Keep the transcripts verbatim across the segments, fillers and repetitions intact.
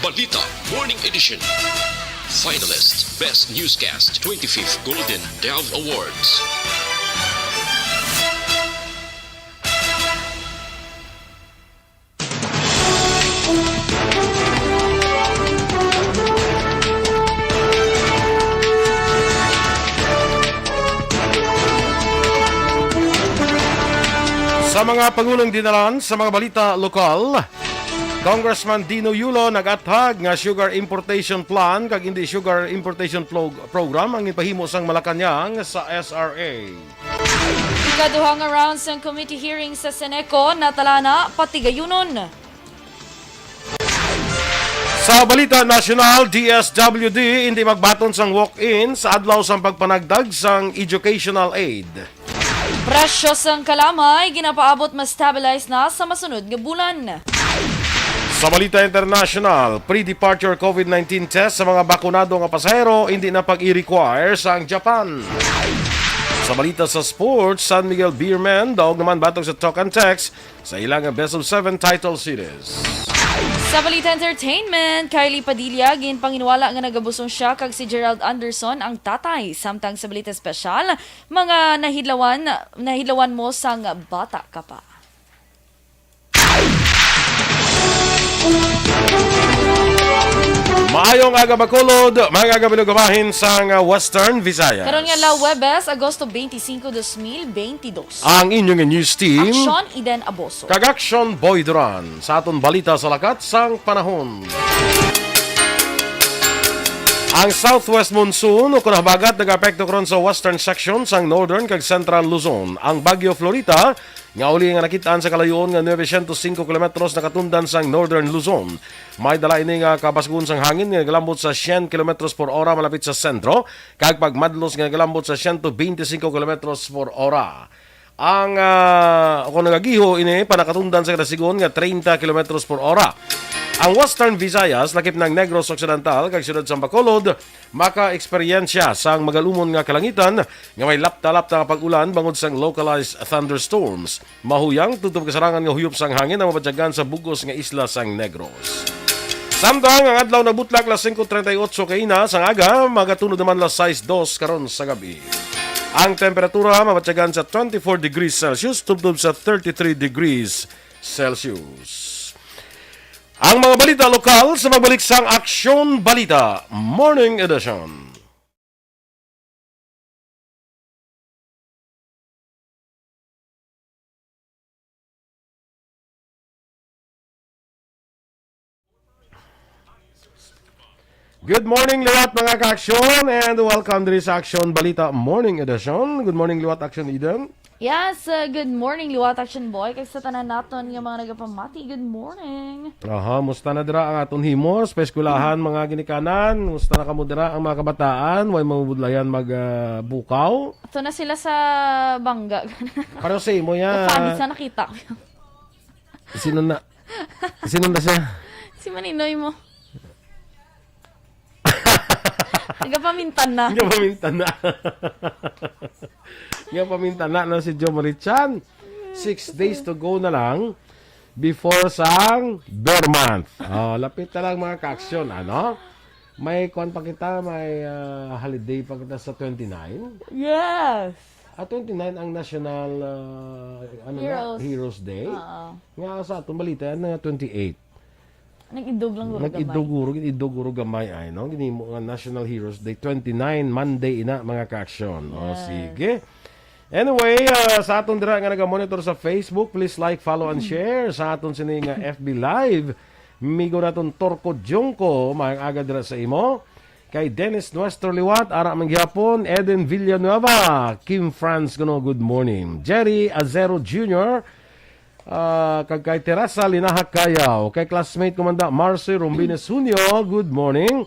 Balita Morning Edition. Finalist, Best Newscast, twenty-fifth Golden Dove Awards. Sa mga pangulong dinalan sa mga balita lokal, Congressman Dino Yulo nag-athag nga sugar importation plan kag indi sugar importation plo-, program ang ipahimo sang Malacañang sa S R A. Ikaduha nga round sang committee hearing sa Seneco natalana, patigayunon. Sa balita nasyonal, D S W D indi magbaton sang walk-in sa adlaw sang pagpanagdag sang educational aid. Presyo sang kalamay ginapaabot ma-stabilize na sa masunod nga bulan. Sa balita international, pre-departure COVID nineteen test sa mga bakunado nga pasahero hindi na pag-i-require sang Japan. Sa balita sa sports, San Miguel Beermen daog naman batok sa Talk and Text sa ila nga best of seven title series. Sa balita entertainment, Kylie Padilla ginpanginwala nga nagabusong siya kag si Gerald Anderson ang tatay. Samtang sa balita espesyal, mga nahidlawan, nahidlawan mo sang bata ka pa. Maayong aga, Bacolod, mga kabinugabahin sang Western Visayas. Karon nga la Huwebes, Agosto twenty-five, twenty twenty-two. Ang inyong news team, Action Eden Aboso. Kag Action Boy Duran. Sa aton balita sa lakat sang panahon. Ang southwest monsoon o kun habagat nag-apekto karon sa western section sang northern kag central Luzon. Ang Bagyo Florita nga uli nga nakit-an sa kalayuon nga novecientos singko kilometros nakatundan sang Northern Luzon. May dala ini nga kabasgon sang hangin nga nagalambot sa syen kilometros por ora malapit sa sentro, kag pagmadlos nga nagalambot sa siyento bente singko kilometros por ora. Ang, ah, kung nagagiho ini, panakatundan sa kadasigon nga treinta kilometros por ora. Ang Western Visayas, lakip ng Negros Occidental, kag siyudad sang Bacolod, maka-eksperyensya sang magalumon nga kalangitan nga may lapta-lapta nga pag-ulan bangod sang localized thunderstorms. Mahuyang tubtob kasarangan nga huyop sang hangin ang mabatyagan sa bug-os nga isla sang Negros. Samtang ang adlaw nagbutlak las singko treinta y ocho kaina sang aga, magatunod naman las sais dos karon sa gabi. Ang temperatura mabatyagan sa twenty-four degrees Celsius tubtob sa thirty-three degrees Celsius. Ang mga balita lokal sa magbalik sang Aksyon Balita Morning Edition. Good morning, liwat, mga ka-aksyon, and welcome diri sa Aksyon Balita Morning Edition. Good morning, liwat, Aksyon Eden. Yes, uh, good morning, liwat, Aksyon Boy, kag sa tanan naton nga mga nagapamati. Good morning. Aha, musta na dira ang aton himos, paeskwelahan, mga ginikanan? Musta na kamo dira ang mga kabataan? Way mabudlayan mag, ah, bukaw? Ato na sila sa bangga. Pareho sa imo yan. Funny sa nakita ko. Sino na? Sino na siya? Si Maninoy mo. Nagapamintan na. Nagapamintan na. Nagapamintan na, no, si Jo Marichan. Six days to go na lang before sang Bear Month. Oh, lapit na lang, mga ka-aksyon, ano? May kwan pa kita, may, ah, holiday pa kita sa twenty-nine. Yes. Ah, twenty-nine ang National, ah, ano na, Heroes. Heroes Day. Oo. Nga sa atong balita, yan na twenty-eight. Nag-idog lang guro gamay. Nag-idog guro, gin-idog guro gamay ay, no? Ginimo nga National Heroes Day twenty-nine, Monday ina, mga ka-aksyon. O, yes, sige. Anyway, ah, sa aton dira nga naga-monitor sa Facebook, please like, follow, and share sa aton sini nga F B Live. Migo naton Torco Jungco, maayong aga dira sa imo. Kay Dennis Nuestro liwat, ara man gihapon, Eden Villanueva, Kim Franz kuno, good morning. Jerry Azero Junior, ah, kag kay Teresa Linaha Cayaw, kay classmate ko man da, Marcy Rombines Junio, good morning.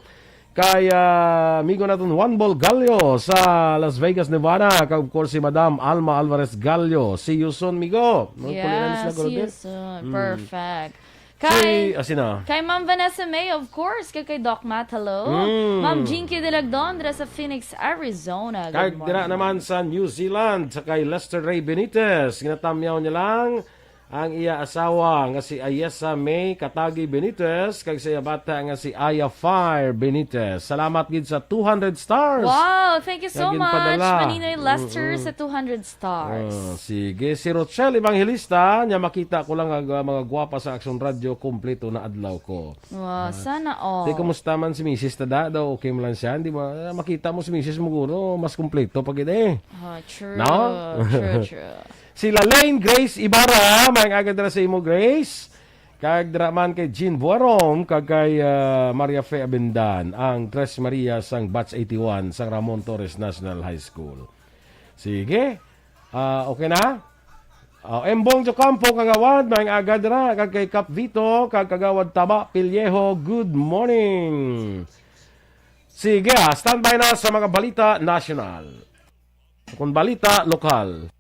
Kay, ah, amigo naton Juan Bol Gallo sa Las Vegas, Nevada, kag of course si Madam Alma Alvarez Gallo. See you soon, migo. Magpuli na Yeah, sila, see you Gorobet. Soon. Mm. Perfect. Kay, si, ah, sina? Kay Ma'am Vanessa May, of course. Kay, kay Doc Matt, hello. Mm. Ma'am Jinky Dilagdon, dira sa Phoenix, Arizona. Good morning. Kag dira naman sa New Zealand, sa kay Lester Ray Benitez, ginatamyaw niya lang ang iya asawa nga si Ayesa May Katagi Benitez, kag sa iya bata nga si Aya Fire Benitez. Salamat gid sa two hundred stars. Wow, thank you so Nga much, ginpadala. Maninoy Lester, Mm-mm. sa two hundred stars. Ah, sige, si Rochelle Evangelista, niya makita ko lang ang ah, mga gwapa sa Aksyon Radyo, kompleto na adlaw ko. Wow, sana all. Di, kumusta man si Misis Tada? Daw okay mo lang siya, di ba? Ah, makita mo si Misis mo guro, mas kompleto pa gid eh. Ah, true. No? True, true. Si Lalaine Grace Ibarra, may aga dira sa imo, Grace. Kag dira man kay Jean Buarom, kag kay ah, Maria Fe Abendan, ang Tres Maria sang Batch eighty-one sang Ramon Torres National High School. Sige. Ah, okay na? Ah, Embong Jocampo, kagawad, may aga dira, kag kay Kap Vito, kag kagawad Taba Pillejo, good morning. Sige, ah, standby na sa mga balita national. Kung balita lokal.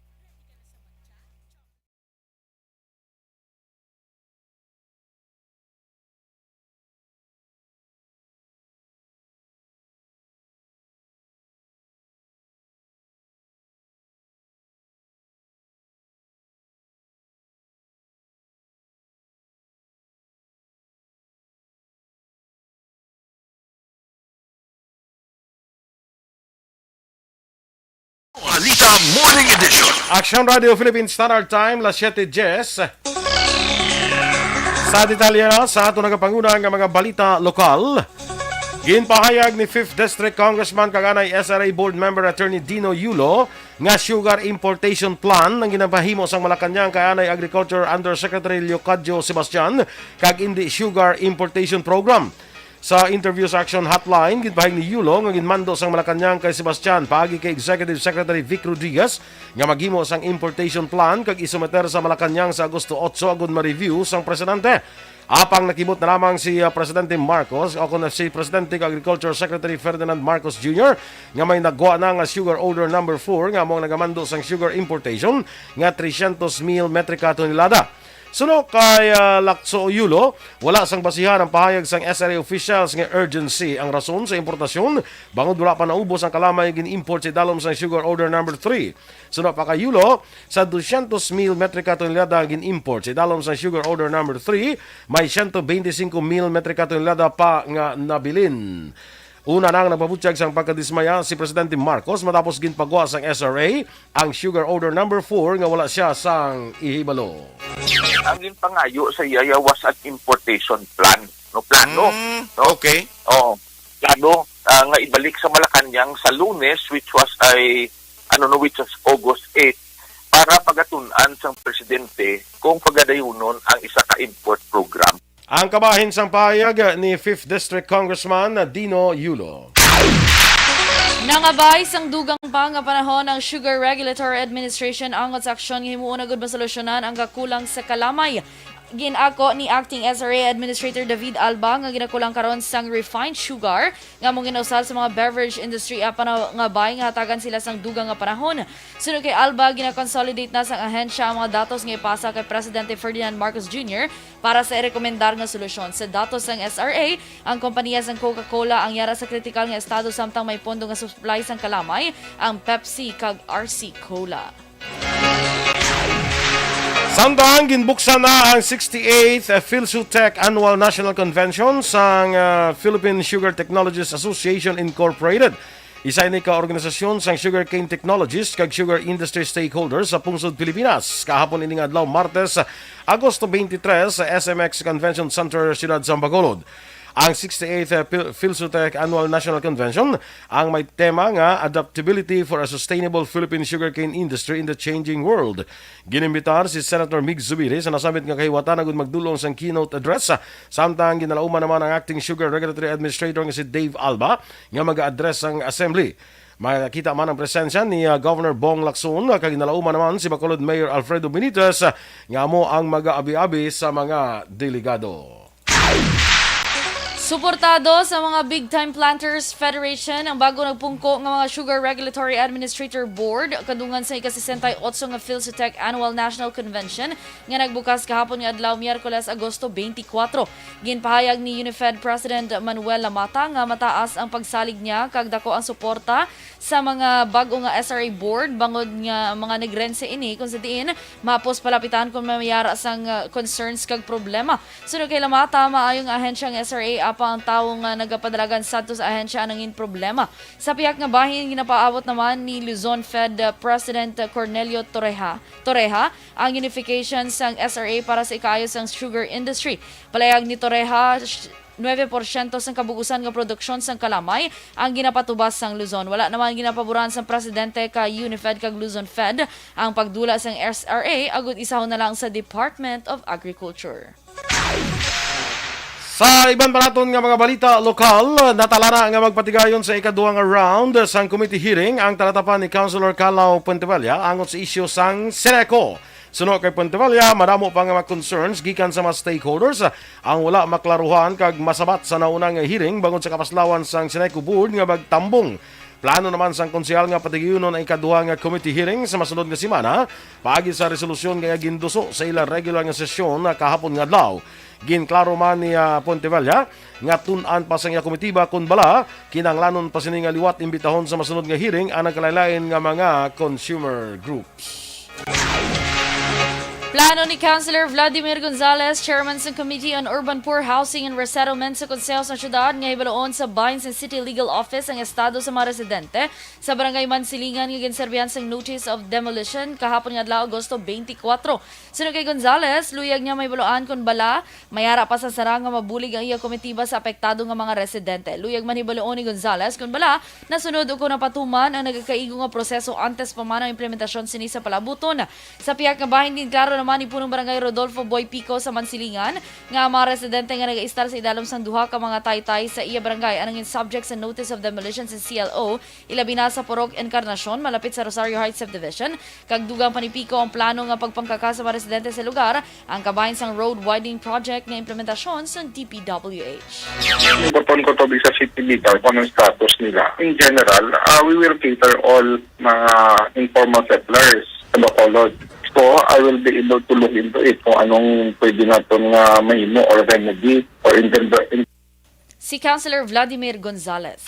Balita Morning Edition. Action Radio Philippine Standard Time, las siete diez. Sa detalye na sa ato nagapanguna nga mga balita lokal, ginpahayag ni fifth District Congressman kag anay S R A Board Member Attorney Dino Yulo nga sugar importation plan ang ginapahimo sang Malacañang kay anay Agriculture Undersecretary Leocadio Sebastian kag indi sugar importation program. Sa interview sa Action Hotline, ginpahayag ni Yulo nga ginmando sang Malacañang kay Sebastian paagi kay Executive Secretary Vic Rodriguez nga maghimo sang importation plan kag isumeter sa Malacañang sa Agosto otso agud ma-review sang presidente. Apang nakibot na lamang si ah, Presidente Marcos o kon si Presidente kag Agriculture Secretary Ferdinand Marcos Junior nga may nagwa na nga Sugar Order Number four nga amo ang nagamando sang sugar importation nga trescientos mil metrika tonelada. Suno kay ah, Lacso Yulo, wala sang basihan ang pahayag sang S R A officials nga urgency ang rason sa importasyon bangod wala pa naubos ang kalamay gin-import sa idalom sang Sugar Order Number three. Suno pa kay Yulo, sa dosyentos mil metrika tonelada ang gin-import sa idalom sang Sugar Order Number three, may siyento bente singko mil metrika tonelada pa nga nabilin. Una na ang nagpabutyag sang pagkadismaya si Presidente Marcos matapos ginpagwa sang S R A ang Sugar Order Number four nga wala siya sang ihibalo. Ang ginpangayo sa iya was an importation plan, no, plano, Mm, no? okay. Oh, plano ah, nga ibalik sa Malacañang sa Lunes, which was ay ano no, which was August eight, para pagatun-an sang presidente kung pagadayunon ang isa ka import program. Ang kabahin sang pahayag ni fifth District Congressman Dino Yulo. Nangabay sang dugang pa nga panahon ang Sugar Regulatory Administration angot sa aksyon nga himuon agud masolusyonan ang kakulang sa kalamay. Gin-ako ni Acting S R A Administrator David Alba nga ginakulang karon sang refined sugar nga amo ginausal sa mga beverage industry apan nangabay nga hatagan sila sang dugang nga panahon. Suno kay Alba, gina-consolidate na sang ahensya ang mga datos nga ipasa kay Presidente Ferdinand Marcos Junior para sa irekomendar nga solusyon. Sa datos sang S R A, ang kompanya sang Coca-Cola ang yara sa kritikal nga estado samtang may pondo nga supply sang kalamay ang Pepsi kag R C Cola. Samtang ginbuksan na ang sixty-eighth PhilSUTEC Annual National Convention sang ah, Philippine Sugar Technologists Association Incorporated. Isa ini ka organisasyon sang sugarcane technologists kag sugar industry stakeholders sa pungsod Pilipinas. Kahapon ini nga adlaw, Martes, Agosto twenty-three, sa S M X Convention Center, Siyudad sang Bacolod. Ang sixty-eighth Pil- PhilSUTEC Annual National Convention ang may tema nga Adaptability for a Sustainable Philippine Sugarcane Industry in the Changing World. Ginimbitar si Senator Mig Zubiri sa nasambit nga kahiwatan agud magdul-ong sang keynote address, samtang ginalauman naman ang Acting Sugar Regulatory Administrator nga si Dave Alba nga mag-address sang assembly. Makita man ang presensya ni ah, Governor Bong Lacson, ah, kag ginalauman naman si Bacolod Mayor Alfredo Benitez, ah, nga amo ang mag-aabi-abi sa mga delegado. Suportado sa mga Big Time Planters Federation ang bago nagpungko nga mga Sugar Regulatory Administrator Board kadungan sa ika-sesenta y otso nga PhilSUTEC Annual National Convention nga nagbukas kahapon nga adlaw, Miyerkules, Agosto twenty-four. Ginpahayag ni UNIFED President Manuel Lamata nga mataas ang pagsalig niya kag dako ang suporta sa mga bag-o nga S R A board bangod nga mga negrense ini, kung sa diin mahapos palapitan kung may yara sang, uh, concerns kag problema. Suno kay Lamata, maayo nga ahensya ang S R A, apang ang tawo nga nagapadalagan sadto sa ahensya ang nangin problema. Sa pihak nga bahin, ginapaabot naman ni Luzon Fed, uh, President Cornelio Torreja, Torreja ang unification sang S R A para sa ikaayo sang sugar industry. Palayag ni Torreja, sh-, nuebe porsyento sang kabug-usan nga produksyon sang kalamay ang ginapatubas sang Luzon. Wala naman ginapaboran sang presidente ka UNIFED kag Luzon Fed ang pagdula sang S R A, agud isahon na lang sa Department of Agriculture. Sa iban pa naton nga mga balita lokal, natalana nga magpatigayon sa ikaduha nga round sang committee hearing ang talatapan ni Councilor Carlo Puentevella angot sa isyu sang Seneco. Suno kay Puentevella, madamo pa nga mga concerns gikan sa mga stakeholders ang wala maklaruhan kag masabat sa nauna nga hearing bangod sa kapaslawan sang Seneco Board nga magtambong. Plano naman sang konsehal nga patigayunon ang ikaduha nga committee hearing sa masunod nga semana paagi sa resolusyon nga ginduso sa ila regular nga sesyon na kahapon nga adlaw. Ginklaro man ni, ah, Puentevella nga tun-an pa sang iya komitiba kon bala kinahanglanon pa sini nga liwat imbitahon sa masunod nga hearing ang nagkalain-lain nga mga consumer groups. Plano ni Councilor Vladimir Gonzales, chairman sang Committee on Urban Poor Housing and Resettlement sa Konseho sa Syudad, nga hibaloon sa bahin sang City Legal Office ang estado sa mga residente sa Barangay Mansilingan nga ginserbihan sang notice of demolition kahapon nga adlaw, Agosto twenty-four. Suno kay Gonzales, luyag niya mahibaloan kon bala may ara pa sa sarang nga mabulig ang iya komitiba sa apektado nga mga residente. Luyag man hibaloon ni Gonzales kon bala nasunod o kon napatuman ang nagakaigo nga proseso antes pa man ang implementasyon sini sa palabuton. Sa pihak nga bahin, ginklaro naman ni Punong Barangay Rodolfo Boy Pico sa Mansilingan nga ang mga residente nga nagaistar sa idalom sang duha ka mga taytay sa iya barangay ang nangin subject sa notice of demolition sa C L O, ilabi na sa Purok Encarnacion, malapit sa Rosario Heights Subdivision, kag dugang pa ni Pico ang plano nga pagpangkaka sa mga residente sa lugar, ang kabahin sang road widening project nga implementasyon sang D P W H. Importante ko to sa city legal kung anong status nila. In general, ah, we will cater all mga informal settlers sa Bacolod. So, I will be able to look into it kung anong pwede naton nga mahimo or remedy or in the, in Si Councilor Vladimir Gonzales.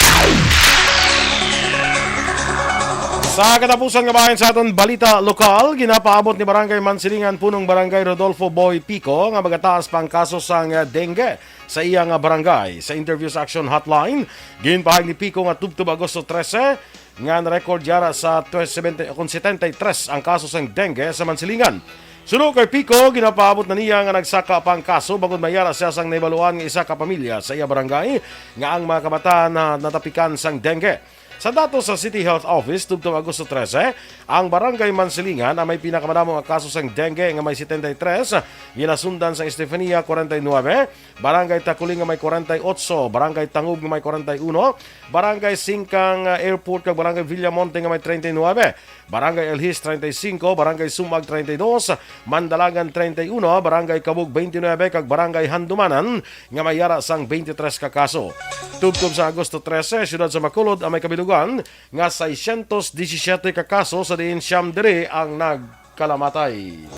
Sa katapusan nga bahin sa aton balita lokal, ginapaabot ni Barangay Mansilingan Punong Barangay Rodolfo Boy Pico nga magataas pa ang kaso sang dengue sa iya nga barangay. Sa interview sa Action Hotline, ginpahayag ni Pico nga tubtob Agosto trese nga na-record yara sa twe-, seventy, kon setenta y tres ang kaso sang dengue sa Mansilingan. Suno kay Pico, ginapaabot na niya nga nagsaka pa ang kaso bangod may ara siya sang nahibaluan nga isa ka pamilya sa iya barangay nga ang mga kabataan na natapikan sang dengue. Sa datos sa City Health Office, tubtob Agosto trese, ang Barangay Mansilingan ang may pinakamadamo nga kaso sang dengue nga may setenta y tres, ginasundan sang Estefania, kwarenta y nuebe, Barangay Taculing nga may kwarenta y otso, Barangay Tangub nga may kwarenta y uno, Barangay Singkang, ah, Airport kag Barangay Villamonte nga may treinta y nuebe, Barangay Elhis treinta y cinco, Barangay Sumag treinta y dos, Mandalagan treinta y uno, Barangay Cabug twenty-nine kag Barangay Handumanan nga may yara sang twenty-three ka kaso. Tubtob sa Agosto trese, siyudad sa Bacolod ang may kabilugan nga seiscientos diecisiete ka kaso, sa diin siyam diri ang nagkalamatay.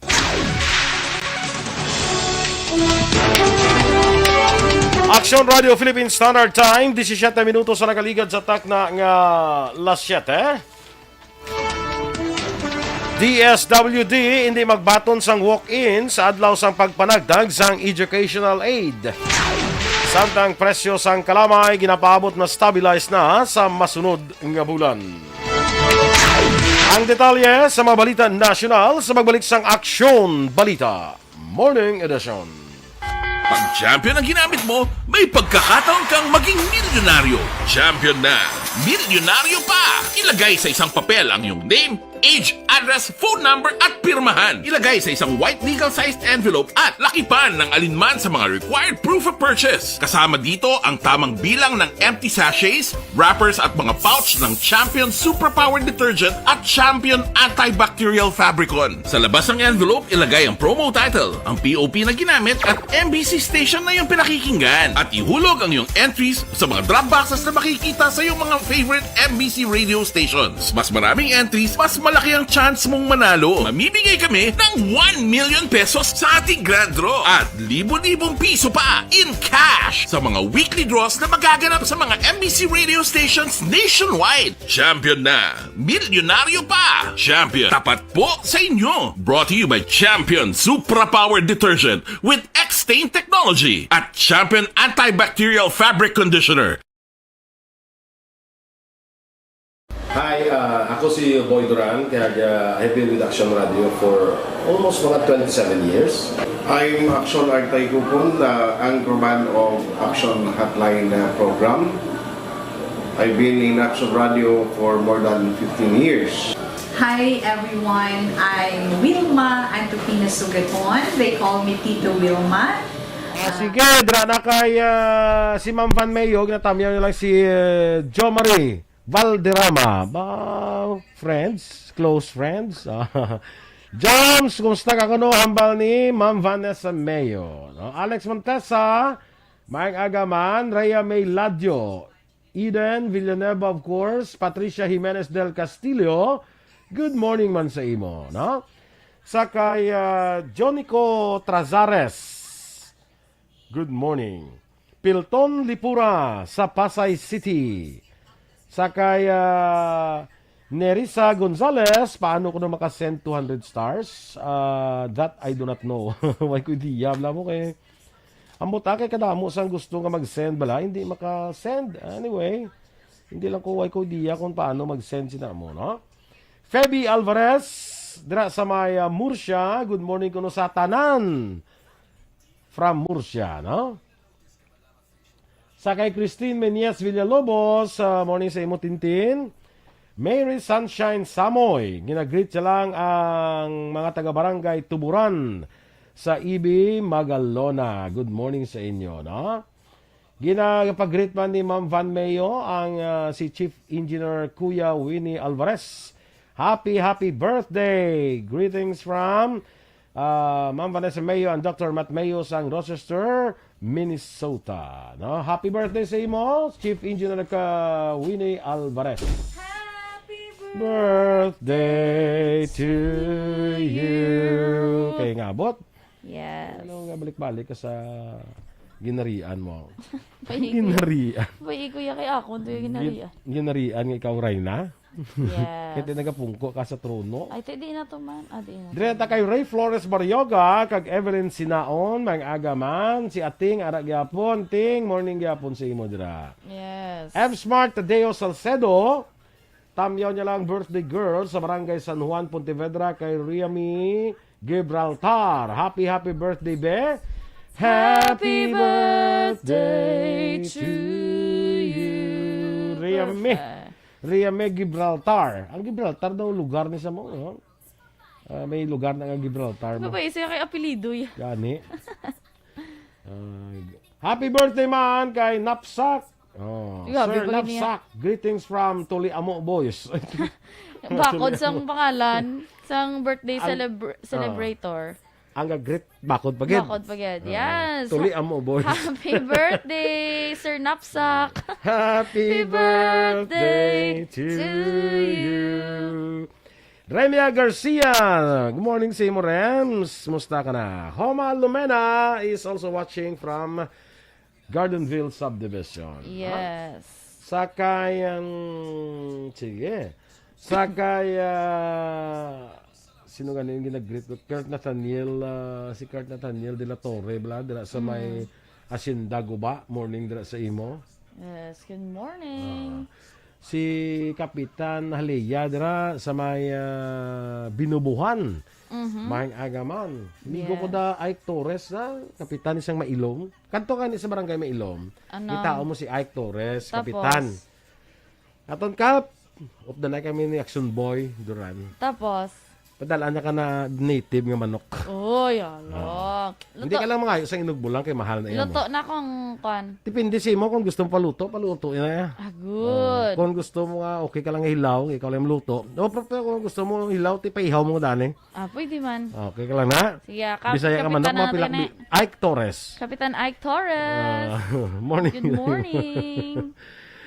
Action Radio Philippine Standard Time, disisyete minutos sa nakaligad sa takna nga las siyete. D S W D hindi magbaton sang walk-in sa adlaw sang pagpanagtag sang educational aid. Samtang presyo sang kalamay ginapaabot na stabilize na sa masunod nga bulan. Ang detalye sa mga balita nasyonal sa pagbalik sang Aksyon Balita Morning Edition. Pag champion ang ginamit mo, may pagkakataon kang maging milyonaryo. Champion na, milyonaryo pa! Ilagay sa isang papel ang iyong name, age, address, phone number, at pirmahan. Ilagay sa isang white legal-sized envelope at lakipan ng alinman sa mga required proof of purchase. Kasama dito ang tamang bilang ng empty sachets, wrappers, at mga pouch ng Champion Superpower Detergent at Champion Antibacterial Fabricon. Sa labas ng envelope, ilagay ang promo title, ang P O P na ginamit, at M B C station na iyong pinakikinggan. At ihulog ang iyong entries sa mga drop boxes na makikita sa iyong mga favorite M B C radio stations. Mas maraming entries, mas malaki ang chance mong manalo. Mamimigay kami ng one million pesos sa ating grand draw at libo-libong piso pa in cash sa mga weekly draws na magaganap sa mga M B C radio stations nationwide. Champion na! Milyonaryo pa! Champion, tapat po sa inyo! Brought to you by Champion Supra Power Detergent with X-Stain Technology at Champion Antibacterial Fabric Conditioner. Hi, ah, ako si Boy Duran, kag, ah, I've been with Action Radio for almost mga twenty-seven years. I'm Action Artay Kupon, ah, anchorman of Action Hotline, ah, program. I've been in Action Radio for more than fifteen years. Hi everyone, I'm Wilma Antupina Sugaton. They call me Tito Wilma. Ah, sige, dra na kay, ah, si Ma'am Van Mayo, ginatamyaw niya lang si, eh, Jo Marie Valderrama. Ba, friends? Close friends? Jams, kumusta ka kuno? Hambal ni Ma'am Vanessa Mayo, no? Alex Montesa, maayong aga man. Rhea May Ladio, Eden Villanueva, of course, Patricia Jimenez del Castillo, good morning man sa imo, no? Sa kay, ah, Jonico Trazares, good morning. Pilton Lipura sa Pasay City. Sa kay, ah, Nerissa Gonzalez, paano ko na makasend two hundred stars? Ah, that I do not know. Way ko idea, bala mo kay Ambot, ah, kay kadamo sang gusto nga mag-send bala, hindi maka-send. Anyway, hindi lang ko, way ko idea kung paano mag-send sina mo, no? Feby Alvarez, dira sa may, ah, Murcia. Good morning kuno sa tanan from Murcia, no? Sa kay Christine Meñez Villalobos, ah, morning sa imo, Tintin. Mary Sunshine Samoy, ginagreet siya lang ang mga taga-barangay Tuburan sa E B Magalona. Good morning sa inyo, no? Ginapag-greet man ni Ma'am Van Mayo ang, ah, si Chief Engineer Kuya Winnie Alvarez. Happy, happy birthday! Greetings from, ah, Ma'am Vanessa Mayo and Doctor Matt Mayo sang Rochester, Minnesota. No? Happy birthday sa imo, Chief Engineer ka Winnie Alvarez. Happy birthday to you. Kay ngabot. Yes. Ano nga balik-balik ka sa ginarian mo? Pwede ko, ginarian. Pwede ko ya kay akon to yung ginarian. Gin-, ginarian nga ikaw, Reyna? Yes. Kaya nagapungko ka sa trono. Ay, te, di na to man. Ah, di na to. Dire ta kay Ray Flores Barrioga, kag Evelyn Sinaon, maayong aga man. Si Ating, ara gyapon. Ting, morning gyapon sa imo dira. Yes. M Smart Tadeo Salcedo, tamyaw niya lang birthday girl sa Barangay San Juan, Pontevedra, kay Riami Gibraltar. Happy, happy birthday, be. Happy birthday to you. Riami. Birthday. Riami Gibraltar. Ang Gibraltar daw lugar ni sa mo, no? Ah, may lugar na nga Gibraltar mo. Babae siya kay apelido ya. Gani. Ah, happy birthday man kay Napsak. Oh, grabe Sir ba niya? Napsak, greetings from Tuli Amo Boys. Bakod sang pangalan, sang birthday Ang, celebr-, ah, celebrator. Ang ga-greet, bakod pa gid. Bakod pa gid, ah, yes. Tuli Amo Boys. Happy birthday, Sir Napsak. Happy birthday to you. Remia Garcia, good morning sa imo, Rems. Musta ka na? Homa Lumena is also watching from Gardenville Subdivision. Yes. Sa kay, um, sige. Sa kay, ah, sino gani yung ginag-greet ko? Kurt Nathaniel, ah, si Kurt Nathaniel de la Torre, bala, dira sa may Hacienda Guba. Morning dira sa imo. Yes, good morning. Ah, si Kapitan Haleya dira sa may, ah, Binubuhan. Mhm. Maayong aga man. Migo ko da Ike Torres na, kapitan isang Mailom. Kanto ka ni sa barangay Mailom. Ano? Itao mo si Ike Torres, tapos? Kapitan. Aton Kap, Updan na kami ni Action Boy Duran. Tapos? Padala niya ka na native nga manok. Uy, ala. Ah. Hindi ka lang mangayo sa inugbo lang kay mahal na iya mo. Luto na kung kwan. Depende sa imo kung gusto mo paluto, paluto na iya. Ah, good. Ah, kung gusto mo nga, okay ka lang hilaw, ikaw lang luto. O, pero kung gusto mo hilaw, ti paihaw mo dani. Ah, pwede man. Okay ka lang na. Sige, ah, kap-, Bisaya ka man, Kapitan mga natin pilak-, eh. Ike Torres. Kapitan Ike Torres. Ah, morning. Good morning.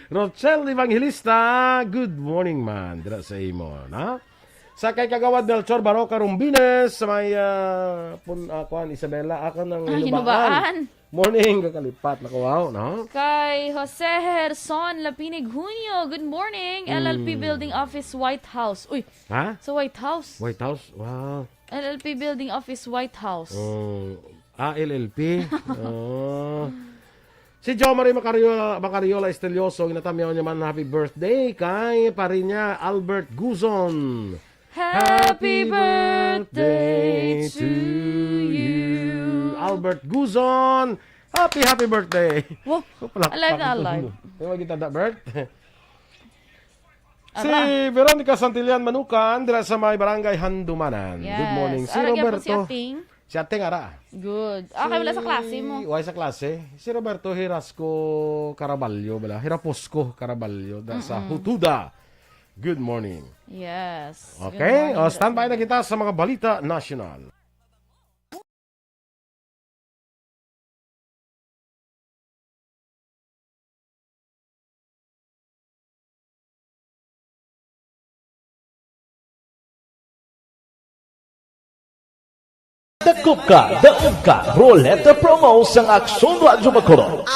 Rochelle Evangelista, good morning man. Dira sa imo, na? Sa kay Kagawad Melchor Baroca Rumbines, sa may, ah, pun-, ah, kuan, Isabela, ako ng Ah, Hinubaan. Hinubaan. Morning, kakalipat na kuwaw, no? Kay Jose Herson Lapinig Junio, good morning. Mm. L L P Building Office, White House. Uy, Ha? Sa White House. White House? Wow. L L P Building Office, White House. Oh. Ah, L L P? Oh. Si Jo Marie Macario-, Macariola Estelioso, ginatamyaw niya man, happy birthday kay pari niya, Albert Guzon. Happy birthday to you. Albert Guzon, happy, happy birthday. Wow, Palakpak alive na ito. Alive. Di ba kita da, Bert? Si Ara. Veronica Santillan Manukan, dira sa may Barangay Handumanan. Good Yes. morning. Si Ara gyapon si Roberto. Ating. Si Ating ara. Good. Ah, kay wala sa klase mo. Si, wala sa klase. Si Roberto Hirasco Caraballo, bala? Hiraposco Caraballo, da sa Mm-mm. Hutuda. Good morning. Yes. Good Okay, morning, o, standby na Roberto. kita sa mga balita nasyonal. Dakop ka, daog ka, Roleta Promo sang Aksyon Radyo Bacolod.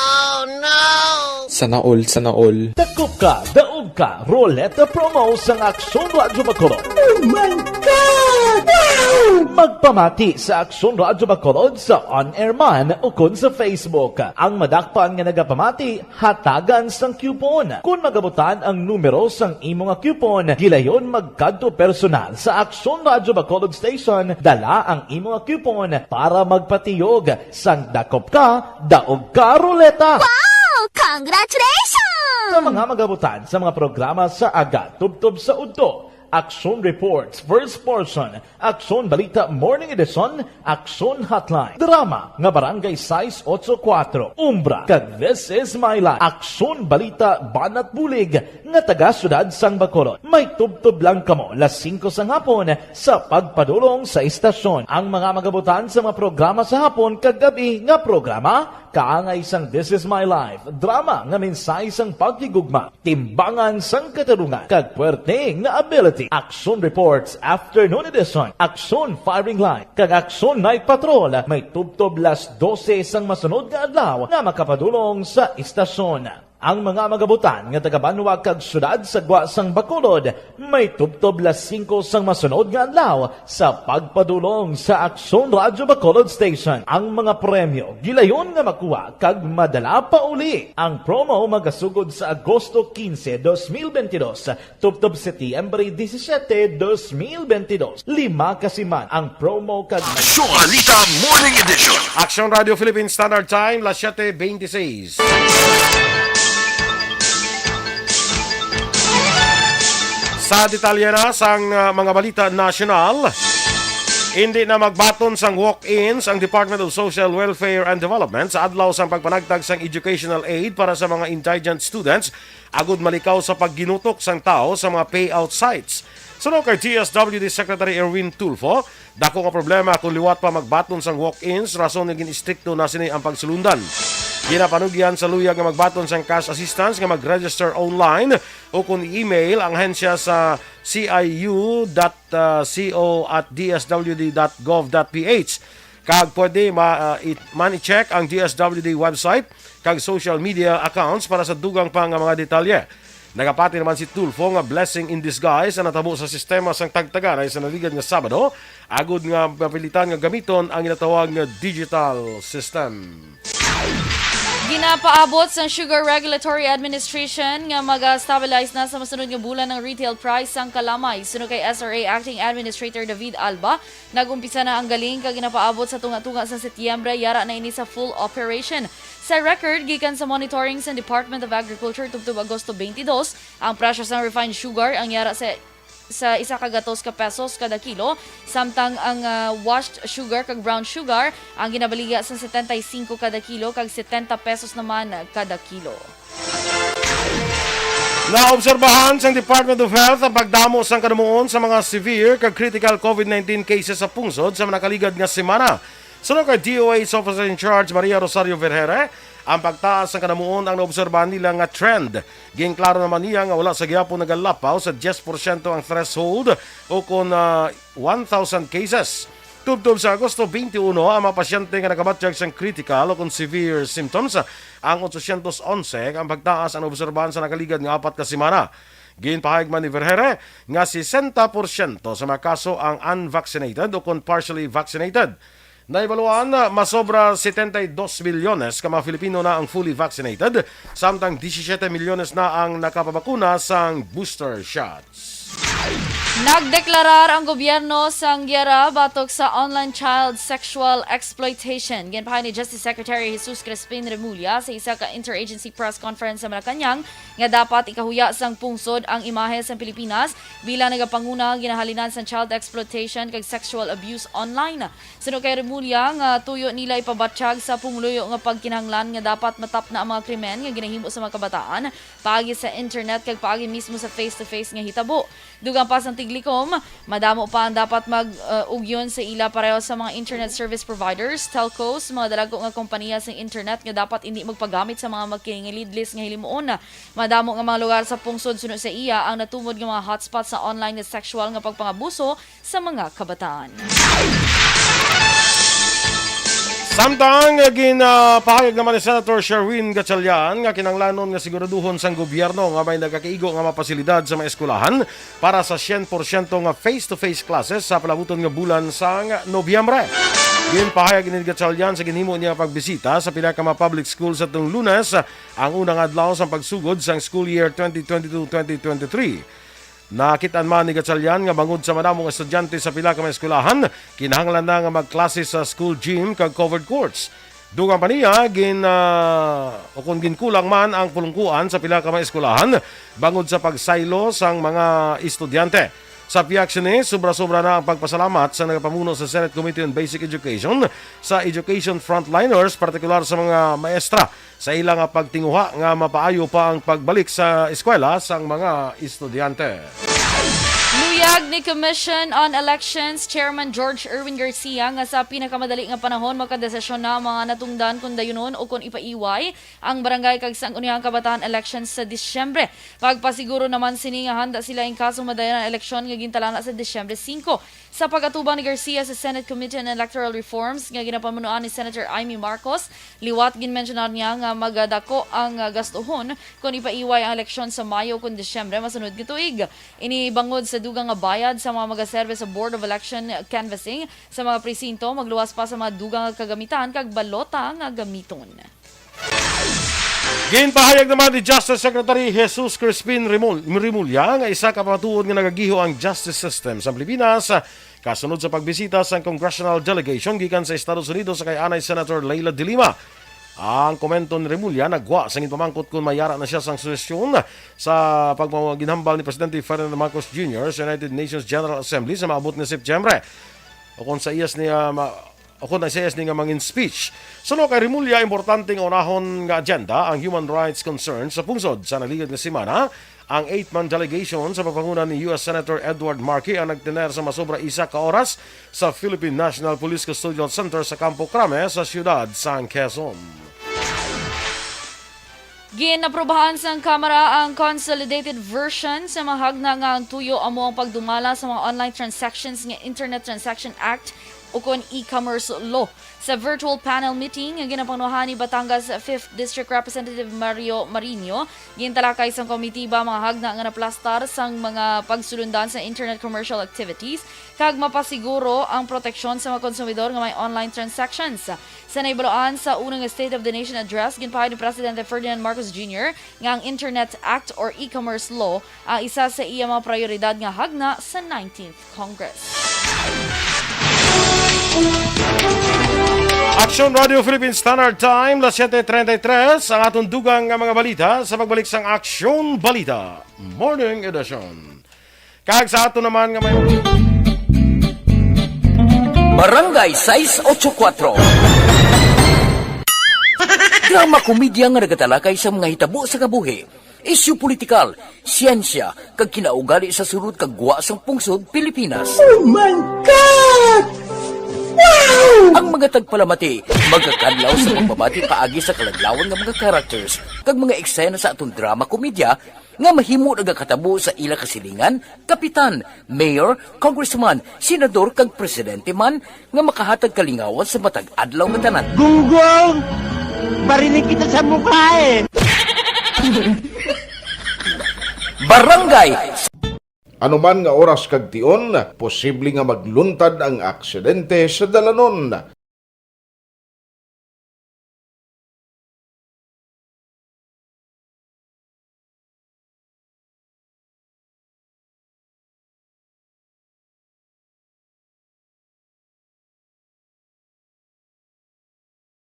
Sana all, sana all. Dakop ka, daog ka, Roleta Promo sang Aksyon Radyo Bacolod. Oh my God! Wow! Magpamati sa Aksyon Radyo Bacolod sa on-air man ukon sa Facebook. Ang madakpan nga nagapamati, hatagan sang coupon. Kon magabutan ang numero sang imo nga coupon, gilayon magkadto personal sa Aksyon Radyo Bacolod Station, dala ang imo nga coupon para magpatiyog sang dakop ka, daog ka, Roleta. Wow! Congratulations! Sa mga magabutan sa mga programa sa aga tubtob sa udto, Aksyon Reports, First Portion, Aksyon Balita Morning Edition, Aksyon Hotline, drama nga Barangay sais otso kuwatro, Umbra, kag This Is My Life, Aksyon Balita Banat Bulig nga taga Siyudad sang Bacolod. May tubtob lang kamo las singko sang hapon sa pagpadulong sa istasyon. Ang mga magabutan sa mga programa sa hapon kag gab-i nga programa, kaangay sang This Is My Life, drama nga mensahe sang paghigugma, timbangan sang katarungan, kag puwerte nga ability. Aksyon Reports Afternoon Edition, Aksyon Firing Line, kag Aksyon Night Patrol may tubtob las dose sang masunod nga adlaw nga makapadulong sa istasyon. Ang mga magabutan nga taga-banwa kag siyudad sa gwa sang Bacolod may tubtob las singko sang masunod nga adlaw sa pagpadulong sa Aksyon Radyo Bacolod Station. Ang mga premyo gilayon nga makuha kag madala pauli. Ang promo magasugod sa Agosto quince, dos mil veintidós, tubtob Setyembre disisiete, dos mil veintidós. Lima ka siman ang promo kag Aksyon Balita Morning Edition. Aksyon Radio Philippine Standard Time, las siete veintiséis. Sa detalye na sang, ah, mga balita nasyonal, hindi na magbaton sang walk-ins ang Department of Social Welfare and Development sa adlaw sang pagpanagtag sang educational aid para sa mga indigent students agud malikaw sa pagginutok sang tawo sa mga payout sites. Suno kay D S W D Secretary Erwin Tulfo, dako nga problema kung liwat pa magbaton sang walk-ins, rason nga gin-istrikto na sini ang pagsulundan. Ginapanugyan sa luyag nga magbaton sang cash assistance nga mag-register online o kung i-email ang ahensya sa C I U dot co at D S W D dot gov dot P H. Kag pwede ma-, ah, i-, man i-check ang D S W D website kag social media accounts para sa dugang pa nga mga detalye. Nagapati naman si Tulfo nga blessing in disguise ang natabo sa sistema sang tagtaganay sa naligad nga Sabado, agud nga mapilitan nga gamiton ang ginatawag nga digital system. Ginapaabot sang Sugar Regulatory Administration nga maga-stabilize na sa masunod nga bulan ang retail price sang kalamay. Suno kay S R A Acting Administrator David Alba, nag-umpisa na ang galing kag ginapaabot sa tunga-tunga sa Setyembre, yara na ini sa full operation. Sa record, gikan sa monitoring sa Department of Agriculture tubtob Agosto twenty-two, ang presyo sang refined sugar ang yara sa sa isa ka gatos ka pesos kada kilo, samtang ang, ah, washed sugar kag brown sugar ang ginabaligya sa setenta y cinco kada kilo kag setenta pesos naman kada kilo. Naobserbahan sang Department of Health ang pagdamo sang kanamuon sa mga severe kag critical COVID nineteen cases sa pungsod sa mga nakaligad nga semana. Suno kay D O H Officer in Charge Maria Rosario Vergere, ang pagtaas sang kanamuon ang naobserbahan nila nga trend. Ginklaro naman niya nga wala sa gihapon nagalapaw sa diyes porsyento ang threshold o kon, ah, one thousand cases. Tubtob sa Agosto twenty-one, ang mga pasyente nga nakabatyag sang critical o kon severe symptoms ang otsosyentos onse. Ang pagtaas ang naobserbahan sa nakaligad nga apat ka semana. Ginpahayag man ni Vergere nga sesenta porsyento sa mga kaso ang unvaccinated o kon partially vaccinated. Naibaluan, masobra setenta y dos milyones ka mga Filipino na ang fully vaccinated, samtang disisiete milyones na ang nakapabakuna sang booster shots. Nagdeklarar ang gobyerno sang giyara batok sa online child sexual exploitation. Ginpahayag ni Justice Secretary Jesus Crispin Remulla sa isa ka interagency press conference sa Malacañang nga dapat ikahuya sang pungsod ang imahe sang Pilipinas bilang nagapanguna ginahalinan sang child exploitation kag sexual abuse online. Suno kay Remulla nga tuyo nila ipabatyag sa pumuluyo nga pagkinahanglan nga dapat matapna ang mga krimen nga ginahimo sa mga kabataan paagi sa internet kag paagi mismo sa face-to-face nga hitabo. Dugang pa sang Tiglikom, madamo pa ang dapat mag, uh, ugyon sa ila pareho sa mga internet service providers, telcos, mga dalagko nga kompanya sa internet nga dapat indi magpagamit sa mga makingilidlis nga hilimuon. Madamo nga mga lugar sa pungsod suno sa iya ang natumod nga mga hotspot sa online nga sexual nga pagpangabuso sa mga kabataan. Samtang, ah, ginapahayag naman ni Senator Sherwin Gatchalian nga kinahanglanon nga siguraduhon sang gobyerno nga may nagakaigo nga mga pasilidad sa mga eskwelahan para sa syen porsyento nga face-to-face classes sa palabuton nga bulan sang Nobyembre. Ginpahayag ni Gatchalian sa ginhimo niya pagbisita sa pila ka mga public school sa tung Lunes, ang unang adlaw sang pagsugod sang school year twenty twenty-two twenty twenty-three. Nakit-an man ni Gatchalian nga bangod sa madamo nga estudyante sa pila ka mga eskwelahan, kinahanglan na nga magklase sa school gym kag covered courts. Dugang pa niya, gin, ah, o kung ginkulang man ang pulungkuan sa pila ka mga eskwelahan bangod sa pagsaylo sang mga estudyante. Sa pihak sini, sobra-sobra na ang pagpasalamat sa nagapamuno sa Senate Committee on Basic Education sa education frontliners, partikular sa mga maestra, sa ila nga pagtinguha nga mapaayo pa ang pagbalik sa eskwela sang mga estudyante. Luyag ni Commission on Elections Chairman George Erwin Garcia nga sa pinakamadali nga panahon makadesisyon na ang mga natungdan kon dayunon o kon ipaiway ang barangay kag sangguniang kabataan elections sa Disyembre. Pagpasiguro naman sini nga handa sila in kaso madayon ang eleksyon nga gintalana sa Disyembre singko. Sa pag-atubang ni Garcia sa Senate Committee on Electoral Reforms nga ginapamunuan ni Senator Imee Marcos, liwat ginmensyonar niya nga magadako ang, ah, gastuhon kon ipaiway ang eleksyon sa Mayo kon Disyembre masunod nga tuig. Ini bangod sa dugang nga bayad sa mga magaserbe sa Board of Election canvassing sa mga presinto, magluwas pa sa mga dugang nga kagamitan kag balota nga gamiton. Ginpahayag naman ni Justice Secretary Jesus Crispin Rimul-, Remulla nga isa ka pamatuod nga nagagiho ang justice system sa Pilipinas, kasunod sa pagbisita sang congressional delegation gikan sa Estados Unidos sa kay anay Senator Leila de Lima. Ang komento ni Remulla nagwa sa ginpamangkot kon mayara na siya sang suhestyon sa pagpaginhambal ni Presidente Ferdinand Marcos Junior sa United Nations General Assembly sa maabot nga Setyembre. O kon sa iyas niya ma-, o kon sa iyas ni nga mangin speech. Suno kay Remulla, importante nga unahon nga agenda ang human rights concerns sa pungsod. Sa naligad nga semana, ang eight-man delegation sa pagpanguna ni U S Senator Edward Markey ang nagtener sa masobra isa ka oras sa Philippine National Police Custodial Center sa Campo Crame sa siyudad sang Quezon. Ginaprobahan sang Kamara ang consolidated version sa mahagna nga ang tuyo amo ang pagdumala sa mga online transactions nga Internet Transaction Act ukon e-commerce law. Sa virtual panel meeting nga ginapangnuhan ni Batangas Fifth District Representative Mario Marino, gintalakay sang komitiba mga hagna nga naplastar sang mga pagsulundan sa internet commercial activities kag mapasiguro ang proteksyon sa mga konsumidor nga may online transactions. Sa naibaluan sa una nga State of the Nation Address, ginpahayag ni Presidente Ferdinand Marcos Junior nga ang Internet Act or E-Commerce Law ang isa sa iya mga prioridad nga hagna sa nineteenth Congress. Aksyon Radio Philippine Standard Time, las siete treinta y tres, ang aton dugang nga mga balita sa pagbalik sang Aksyon Balita Morning Edition. Kag sa ato naman nga may Barangay sais ocho kuwatro. Drama komedya nga nagatalakay sa mga hitabo sa kabuhi, isyu politikal, siyensya, kag kinaugali sa sulod kag gwa sang pungsod Pilipinas. Oh my God! Wow! Ang mga tagpalamati magakadlaw sa pagbabati paagi sa kaladlawan nga mga characters kag mga eksena sa aton drama komedya nga mahimo nagakatabo sa ila kasilingan, kapitan, mayor, congressman, senador, kag presidente man nga makahatag kalingawan sa matag adlaw nga tanan. Gunggong! Barinig kita sa mukha eh! Barangay Ano man nga oras kag tion, posible nga magluntad ang aksidente sa dalanon.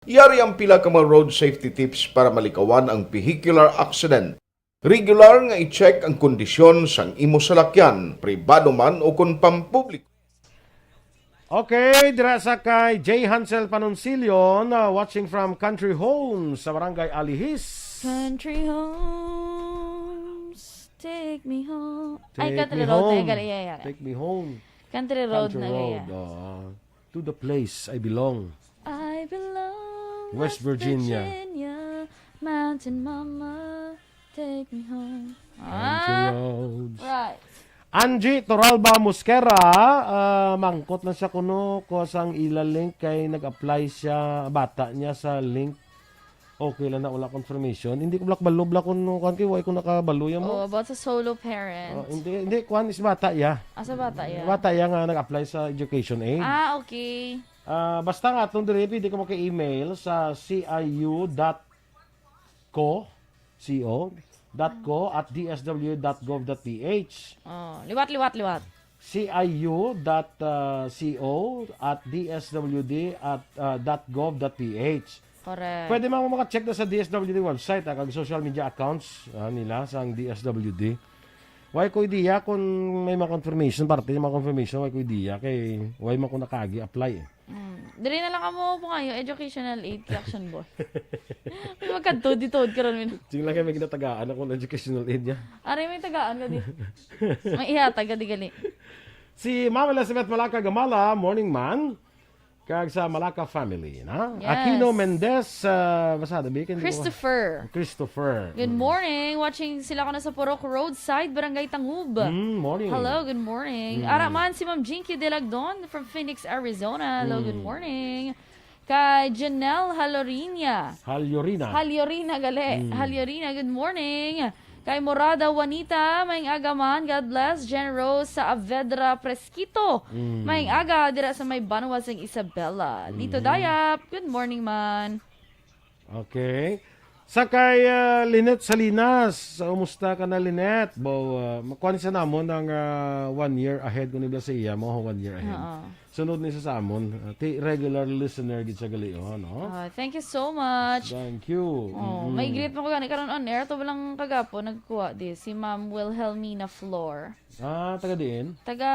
Yari ang pila ka mga road safety tips para malikawan ang vehicular accident. Regular nga i-check ang kondisyon sang imo salakyan, pribado man o kon pampubliko. Okay, dira sa kay J Hansel Panoncillo, na watching from Country Homes sa Barangay Alihis. Country Homes, take me home. Ay, Take Country me Road na home. Igal iya, iya. Take me home. Country Road Country na Road, iya. Ah. To the place I belong. I belong West West Virginia. Virginia. Mountain Mama, take me home. Country Ah, Roads. Right. Angie Toralba Mosquera, ah, mangkot lang siya kuno ko sang ila link kay nag-apply siya, bata niya sa link. Okay lang na, wala confirmation. Hindi ko black balo, black kung kuwan kay, why ko nakabalo yan mo? Oh, about sa solo parent. Oh, hindi, hindi, kuwan is bata ya. Ah, sa bata ya. Bata ya nga nag-apply sa education aid. Ah, okay. Ah, basta nga, atong diri, pwede ka maka-email sa C I U dot co, C O, dot co at D S W dot gov dot P H. Oh, liwat, liwat, liwat. C I U dot co at D S W D at, ah, dot gov dot P H. Correct. Pwede man mo maka-check na sa D S W D website, ah, kag social media accounts, ah, nila sang D S W D. Why ko idea kung may mga confirmation, parte yung mga confirmation, why ko idea kay why man ko nakaagi apply eh. Mm. Diri na lang kamo po kayo, educational aid kay Action Boy. May magkadto dito, karon, min. Sing lang kay may ginatagaan ako ng educational aid niya. Ari, may tagaan ka di. May ihatag ka di gali. Si Ma'am Elizabeth Malaka Gamala, morning, man. Kag sa Malaka family, na? Yes. Aquino Mendez, ah, basta, dabi, kan-, Christopher. Christopher. Good Mm. morning. Watching sila ko na sa Purok Roadside, Barangay Tangub. Mm, morning. Hello, good morning. Mm. Ara man si Ma'am Jinky Delagdon from Phoenix, Arizona. Hello, good Mm. morning. Kay Janelle Halorinia. Halyorina. Halyorina, gali. Mm. Halyorina, good morning. Kay Morada Juanita, maayong aga man. God bless. Jen Rose Saavedra Fresquito. Mm. Maayong aga dira sa may banwa sang Isabela. Lito Mm. Dayap, good morning man. Okay. Sa kay, ah, Lynette Salinas, kumusta ka na, Lynette? Bo, ah, makuha ni sa namon ang, ah, one year ahead kung ibla sa iya mo, one year ahead. Oo. Sunod ni sa, sa amon, ah, ti regular listener gid sa gali, oh, no? Ah, thank you so much. Thank you. Oh, Mm-mm. May greet mo ko gani karon on air. Ito lang kagapo, nagkuha di si Ma'am Wilhelmina Flor. Ah, taga diin? Taga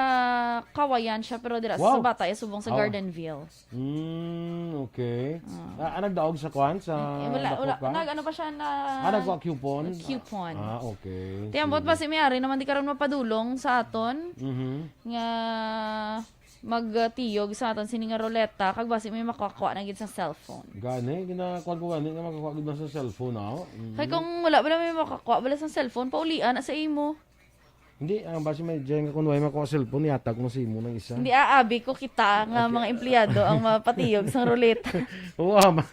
Kawayan siya, pero dira sa Wow. Sabata, eh, subong sa Oh. Gardenville. Mm, okay. Ah. Ah, ah, nagdaog sa kwan, sa Eh, wala, wala. Dakota? Nag-ano pa siya na Ah, nagkuha coupon? Coupon. Ah, okay. Tiyan, buot Sige. ba si Miyari naman di karon mapadulong sa aton Mhm. nga magtiyog sa aton sini nga ruleta, kag basi may makakuha na gid sa cellphone. Gani, ginakuan ko gani nga makakuha gid man sa cellphone, ah. Mhm. Kay kung wala, wala may makakuha, wala sa cellphone, paulian na sa imo. Hindi, ang basi may dyan nga kung way makuha cellphone, yatag mo sa imo ng isa. Hindi, aabi ko kita nga Okay. mga empleyado ang mapatiyog sa ruleta. Oo, ama.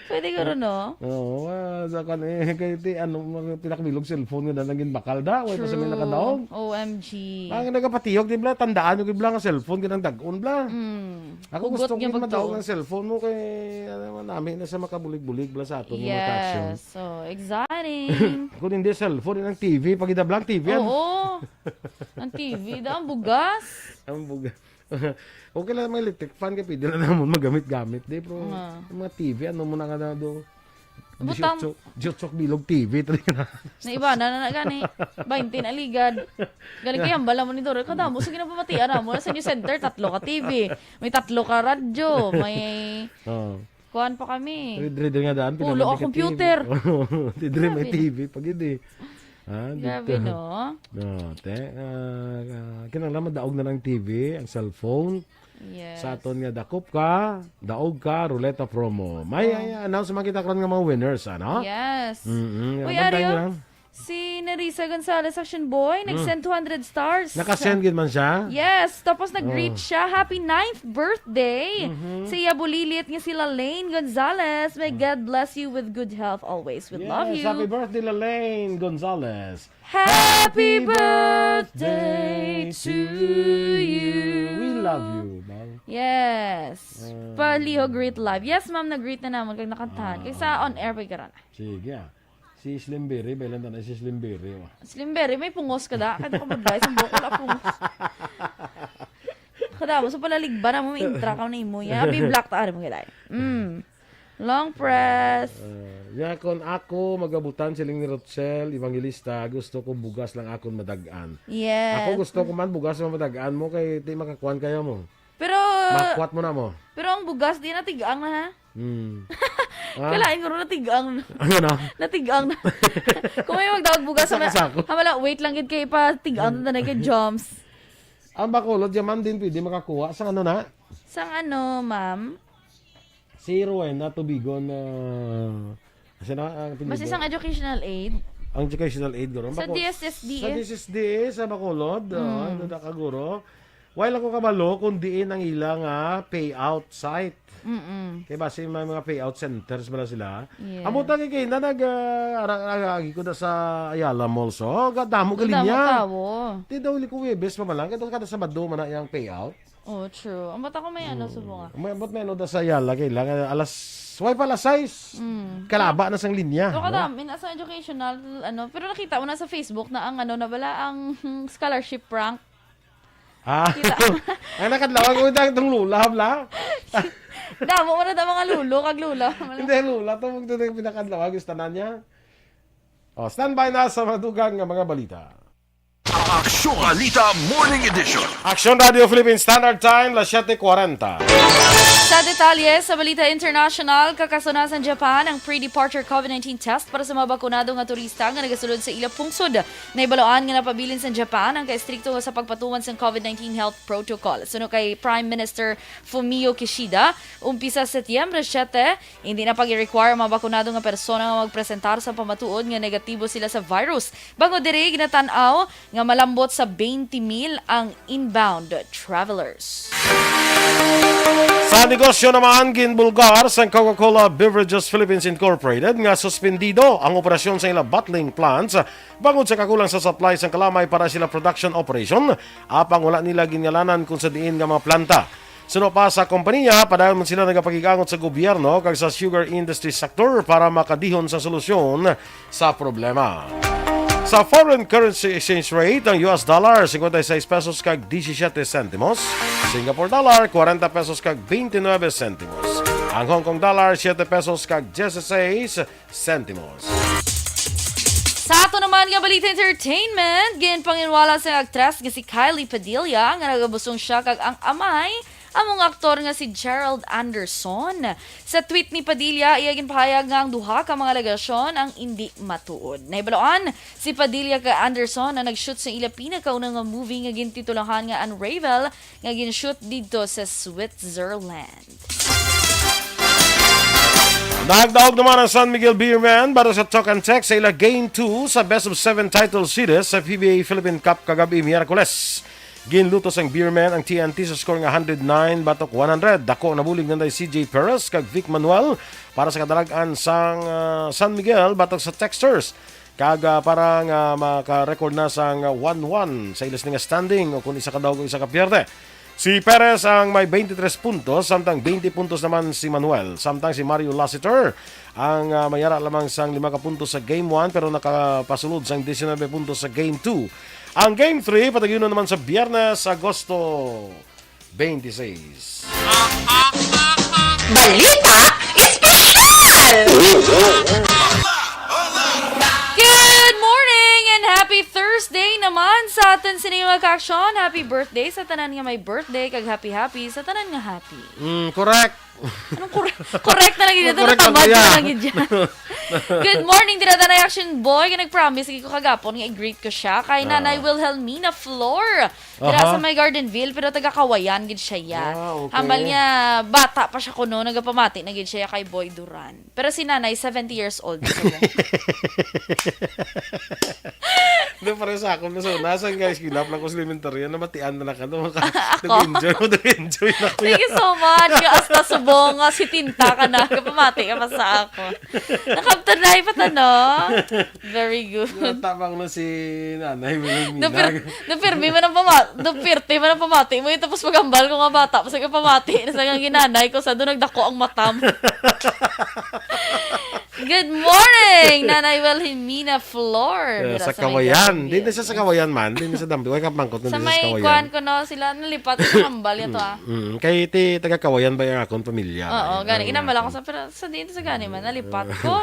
Pwede guro, no? Oo, ah, sa kan-, eh, kay ti, ano, mga pinakabilog cellphone nga na naging bakal da, way pa sa may True. nakadaog. O M G. Ang nagapatiyog, di ba, tandaan nyo, di ba, nga cellphone, ginang dagon, bla. Mm. Ako Hugot gusto ko nga yung madaog magtuo. ng cellphone mo kay, ano, nami na sa makabulig-bulig, bla, sa aton yung mga tatsyon. Yes. So, exciting. Kung hindi cellphone, ang T V, pag idablang T V, ano? Oo. Ang T V, da, ang bugas. Ang buga. Okay lang, may electric fan ka, pwede na naman magamit-gamit, di, bro. Nga. Yung mga T V, ano mo na nga na do? Butang. Diyotso, diyotso bilog T V, talaga na. Na iba na, na, na, gani. Bainte na ligad. Gani kaya ang bala mo ni Doro. Kadamo, sige na pamatian na mo. Sa New Center, tatlo ka T V. May tatlo ka radyo. May Oo. kuwan pa kami. Read, read nga daan, Pulo pinamati ang ka computer. T V. Read, read may Grabe. T V pag yun eh. Ha, Grabe, dito. no? No, te, ah, ah, kinahanglan madaog na ng T V, ang cellphone. Yes. Sa aton nga dakop ka, daog ka, ruleta promo. May, Oh. ay, announce man kita karon nga mga winners, ano? Yes. Mm-mm. Uy, Ano ba Ariel, tayo lang? si Nerissa Gonzalez, Action Boy, Mm. nag-send two hundred stars. Nakasend gid man siya? Yes, tapos nag-greet Oh. siya. Happy ninth birthday Mhm. sa iya bulilit nga si Lalaine Gonzalez. May Mm. God bless you with good health always. We love Yes, you. happy birthday, Lalaine Gonzalez. Happy birthday to you. We love you, ma'am. Yes. Mm. Palihog greet live. Yes, ma'am, nag-greet na naman kag nakantahan. Ah. Kay sa on air pa karon. Sige, ah. Si Slim Berry, bailan ta na si Slim Berry, oh. Slim Berry, may pungos ka da. Kaya ka mag-advise ang buhok, wala pungos. Kada mo, sa palaligba na mo, may intra ka na imo. Ya, abi black ta, ari mo gilay. Mm. Long press. Ah, ya, kon ako magabutan, siling ni Rochelle Evangelista, gusto ko bugas lang akon madag-an. Yes. Ako gusto ko man bugas ang madag-an mo kay di makakuan kaya mo. Pero Makwat mo na mo. Pero ang bugas di na tigang na, ha? Hmm. Ah? Kalain ko rin na tigang na. Ano na? Natigang na. Kung may magdawag bugas, Sa sama, kasako. Hamala, wait lang gid kay pa tigang na na kay Joms. Ang Bacolod, di man din pwede makakuha. Sa ano na? Sang ano, ma'am? Si Rowena Tubigon, ah, sino ang apelyido? Mas isang educational aid. Ang educational aid, guro. Sa Bako-, D S S D. Sa D S S D, sa Bacolod, ah, Mm. ano na ka, guro? Wala ko kabalo kung diin ang ila nga payout site. Mm-mm. Kay basi may mga payout centers bala sila. Yes. Amo ta kay na nag, ah, ara-, ara-, agi ko na sa Ayala Mall. So, ga-, damo gali Damo niya. tawo. Di daw liko Huwebes pa man lang. Kaya kada Sabado man na yung payout. Oh, true. Ang bata ko may ano, Mm. subo nga. May, ba't may ano da sa Ayala? Kailangan alas, why pa alas sais? Mm. Kalaba na sang linya, So, no? kadami na sa educational, ano, pero nakita mo na sa Facebook na ang, ano, na bala ang, hmm, scholarship prank. Ah. Kita. Ang nakadlawag ko, itong, itong lula, bla? Damo mo na ta mga lulo, kag lula. Hindi, lula, to, ito na yung pinakadlawag, gusto na niya. Oh, standby na sa madugang nga mga balita. Aksyon Balita Morning Edition. Aksyon Radio Philippine Standard Time, las siete cuarenta. Sa detalye sa balita international, kakasuna sa Japan ang pre-departure COVID nineteen test para sa mga bakunado nga turista nga nagasulod sa ila pungsod. Nahibaloan nga napabilin sa Japan ang kaistrikto nga sa pagpatuman sang COVID nineteen health protocol. Suno kay Prime Minister Fumio Kishida, umpisa Setyembre siete, hindi na pag-require ang mga bakunado nga persona nga magpresentar sa pamatuod nga negatibo sila sa virus. Bangod diri, ginatan-aw nga malambot sa twenty mil ang inbound travelers. Sa negosyo naman, ginbulgar sang Coca-Cola Beverages Philippines Incorporated nga suspendido ang operasyon sa ila bottling plants bangod sa kakulang sa supply sang kalamay para sila production operation, apang wala nila gingalanan kung sa diin nga mga planta. Suno pa sa kompanya, padayon man sila nagapakig-angot sa gobyerno kag sa sugar industry sector para makadihon sa solusyon sa problema. Sa foreign currency exchange rate, ang U S dollar, cincuenta y seis pesos kag diecisiete centimos. Singapore dollar, cuarenta pesos kag veintinueve centimos. Ang Hong Kong dollar, siete pesos kag dieciséis centimos. Sa ato naman nga balita entertainment, ginpanginwala sa aktres nga si Kylie Padilla nga nagabusong siya kag ang amay among aktor nga si Gerald Anderson. Sa tweet ni Padilla, iya ginpahayag nga ang duha ka mga alegasyon ang indi matuod. Nahibaloan, si Padilla kag Anderson ang nag-shoot sa ila pinakauna nga movie nga gintitulahan nga Unravel nga gin-shoot didto sa Switzerland. Nagdaog naman ang San Miguel Beermen batok sa Talk and Text sa ila Game two sa Best of Seven title series sa P B A Philippine Cup kagabi, Miyerkules. Ginlutos ang Beermen ang T N T sa score nga hundred nine batok one hundred. Dako nabulig nanday C J Perez kag Vic Manuel para sa kadalag-an sang, ah, San Miguel batok sa Texters. Kag, ah, para nga maka-record na sang one one sa ila sini nga standing, o kung isa ka daog o isa ka pierde. Si Perez ang may twenty-three puntos, samtang twenty puntos naman si Manuel. Samtang si Mario Lassiter ang, ah, may ara lamang sang lima ka puntos sa Game one, pero nakapasulod sang diecinuebe puntos sa Game two. Ang Game three, padayonon naman sa Biyernes, Agosto twenty-six. Balita Espesyal! Good morning and happy Thursday naman sa aton sini nga mga kaaksyon. Happy birthday sa tanan nga may birthday, kag happy-happy sa tanan nga happy. Mm, correct. Anong correct? Correct na lagi dito, correct lang, natamad na kuya. Lagi dyan. Good morning, dira Danay Action Boy. Kaya nag-promise lagi ko kagapon nga i-greet ko siya kay Ah. Nanay Wilhelmina Flor. Dira Aha. sa may Gardenville, pero taga Kawayan gid siya, ya. Ah, okay. Hambal niya, bata pa siya kuno, nagapamati na gid siya kay Boy Duran. Pero si Nanay, seventy years old. So, Doon pa rin sa akon, so, nasa nga eskwela pa lang ko sa elementarya, namatian na lang ka, no? Ako? Nag-enjoy mo, nag-enjoy na ko. Thank you so much. Nga hasta subong nga setenta ka na, kapamati ka pa sa ako. Nakabtanay pa ta, no? Very good. Tama ko na si Nanay Wilhelmina. Dupir-, dupirmi man ang pama-, dupirte man ang pamati mo, eh, tapos pag-ambal ko nga bata, pa sa pamati, na sa nga ginanay ko, sa doon nagdako ang matam. Good morning, Nanay Wilhelmina Flor. Yeah, Dira sa sa may Kawayan. Garden Di na siya sa View. Kawayan man. Di na sa Dambi. Wake up, mangkot na Sa di na sa may Kawayan. Kuan ko, no, sila nalipat sa hambal yan to, ah. Mm, kay ti taga Kawayan ba yung akong pamilya? Oo, Ay, gani. ay, Inambal ay. ako sa, pero sa din sa gani man, nalipat ko.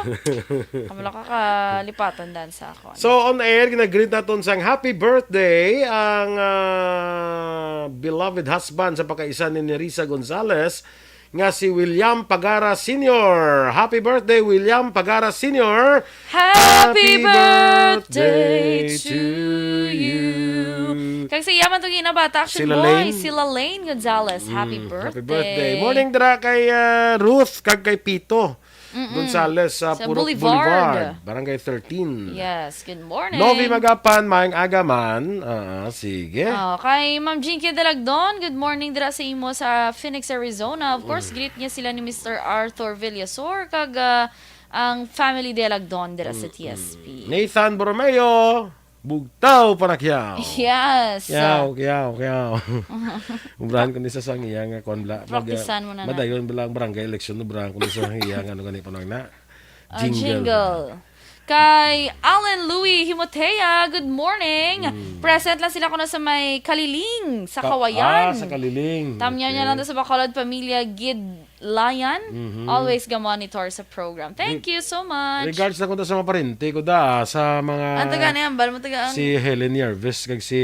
Kamala ka kalipatan dan sa ako. So, on air, ginag-greet naton sang happy birthday ang, ah, beloved husband sa pagkaisa ni Nerissa Gonzalez, nga si William Pagara Senior. Happy birthday, William Pagara Senior. Happy Happy birthday birthday to to you. you. Kag sa iya man to ginabata, action Si boy, Lalaine. si Lalaine Gonzalez. Happy Mm, birthday. happy birthday. Morning dira kay, ah, Ruth kag kay Pito Mm-mm. Gonzalez sa Sa Purok Boulevard. Boulevard, Barangay thirteen. Yes, good morning. Novi Magapan, maayong aga man. Ah, sige. Oh, kay Ma'am Jinky Dalagdon, good morning dira sa imo sa Phoenix, Arizona. Of course, Mm. greet niya sila ni Mister Arthur Villasor kag, ah, ang family Dalagdon dira sa Mm, T S P. mm. Nathan Borromeo, Bugtaw pa na kiyaw. Yes. Kiyaw, kiyaw, kiyaw. Ubrahan ko ni sa sang iya nga kuan bla. Mag-, Practicean mo na na. madayon bala ang barangay election, ubrahan ko ni sa sang iya nga ano gani pa na. Ah, Jingle. jingle. Kay Alan Louis Himotea, good morning. Mm. Present lang sila kuno sa may Kaliling, sa Ka-, Kawayan. ah, sa Kaliling. Tamyaw niya Okay. lang to sa Bacolod, pamilya Gidlayan. Mhm. Always ga-monitor sa program. Thank Re-, you so much. regards na ko to sa mga parente ko da, sa mga Ang taga ni Ambal mo, taga ang si Helen Yerves kag si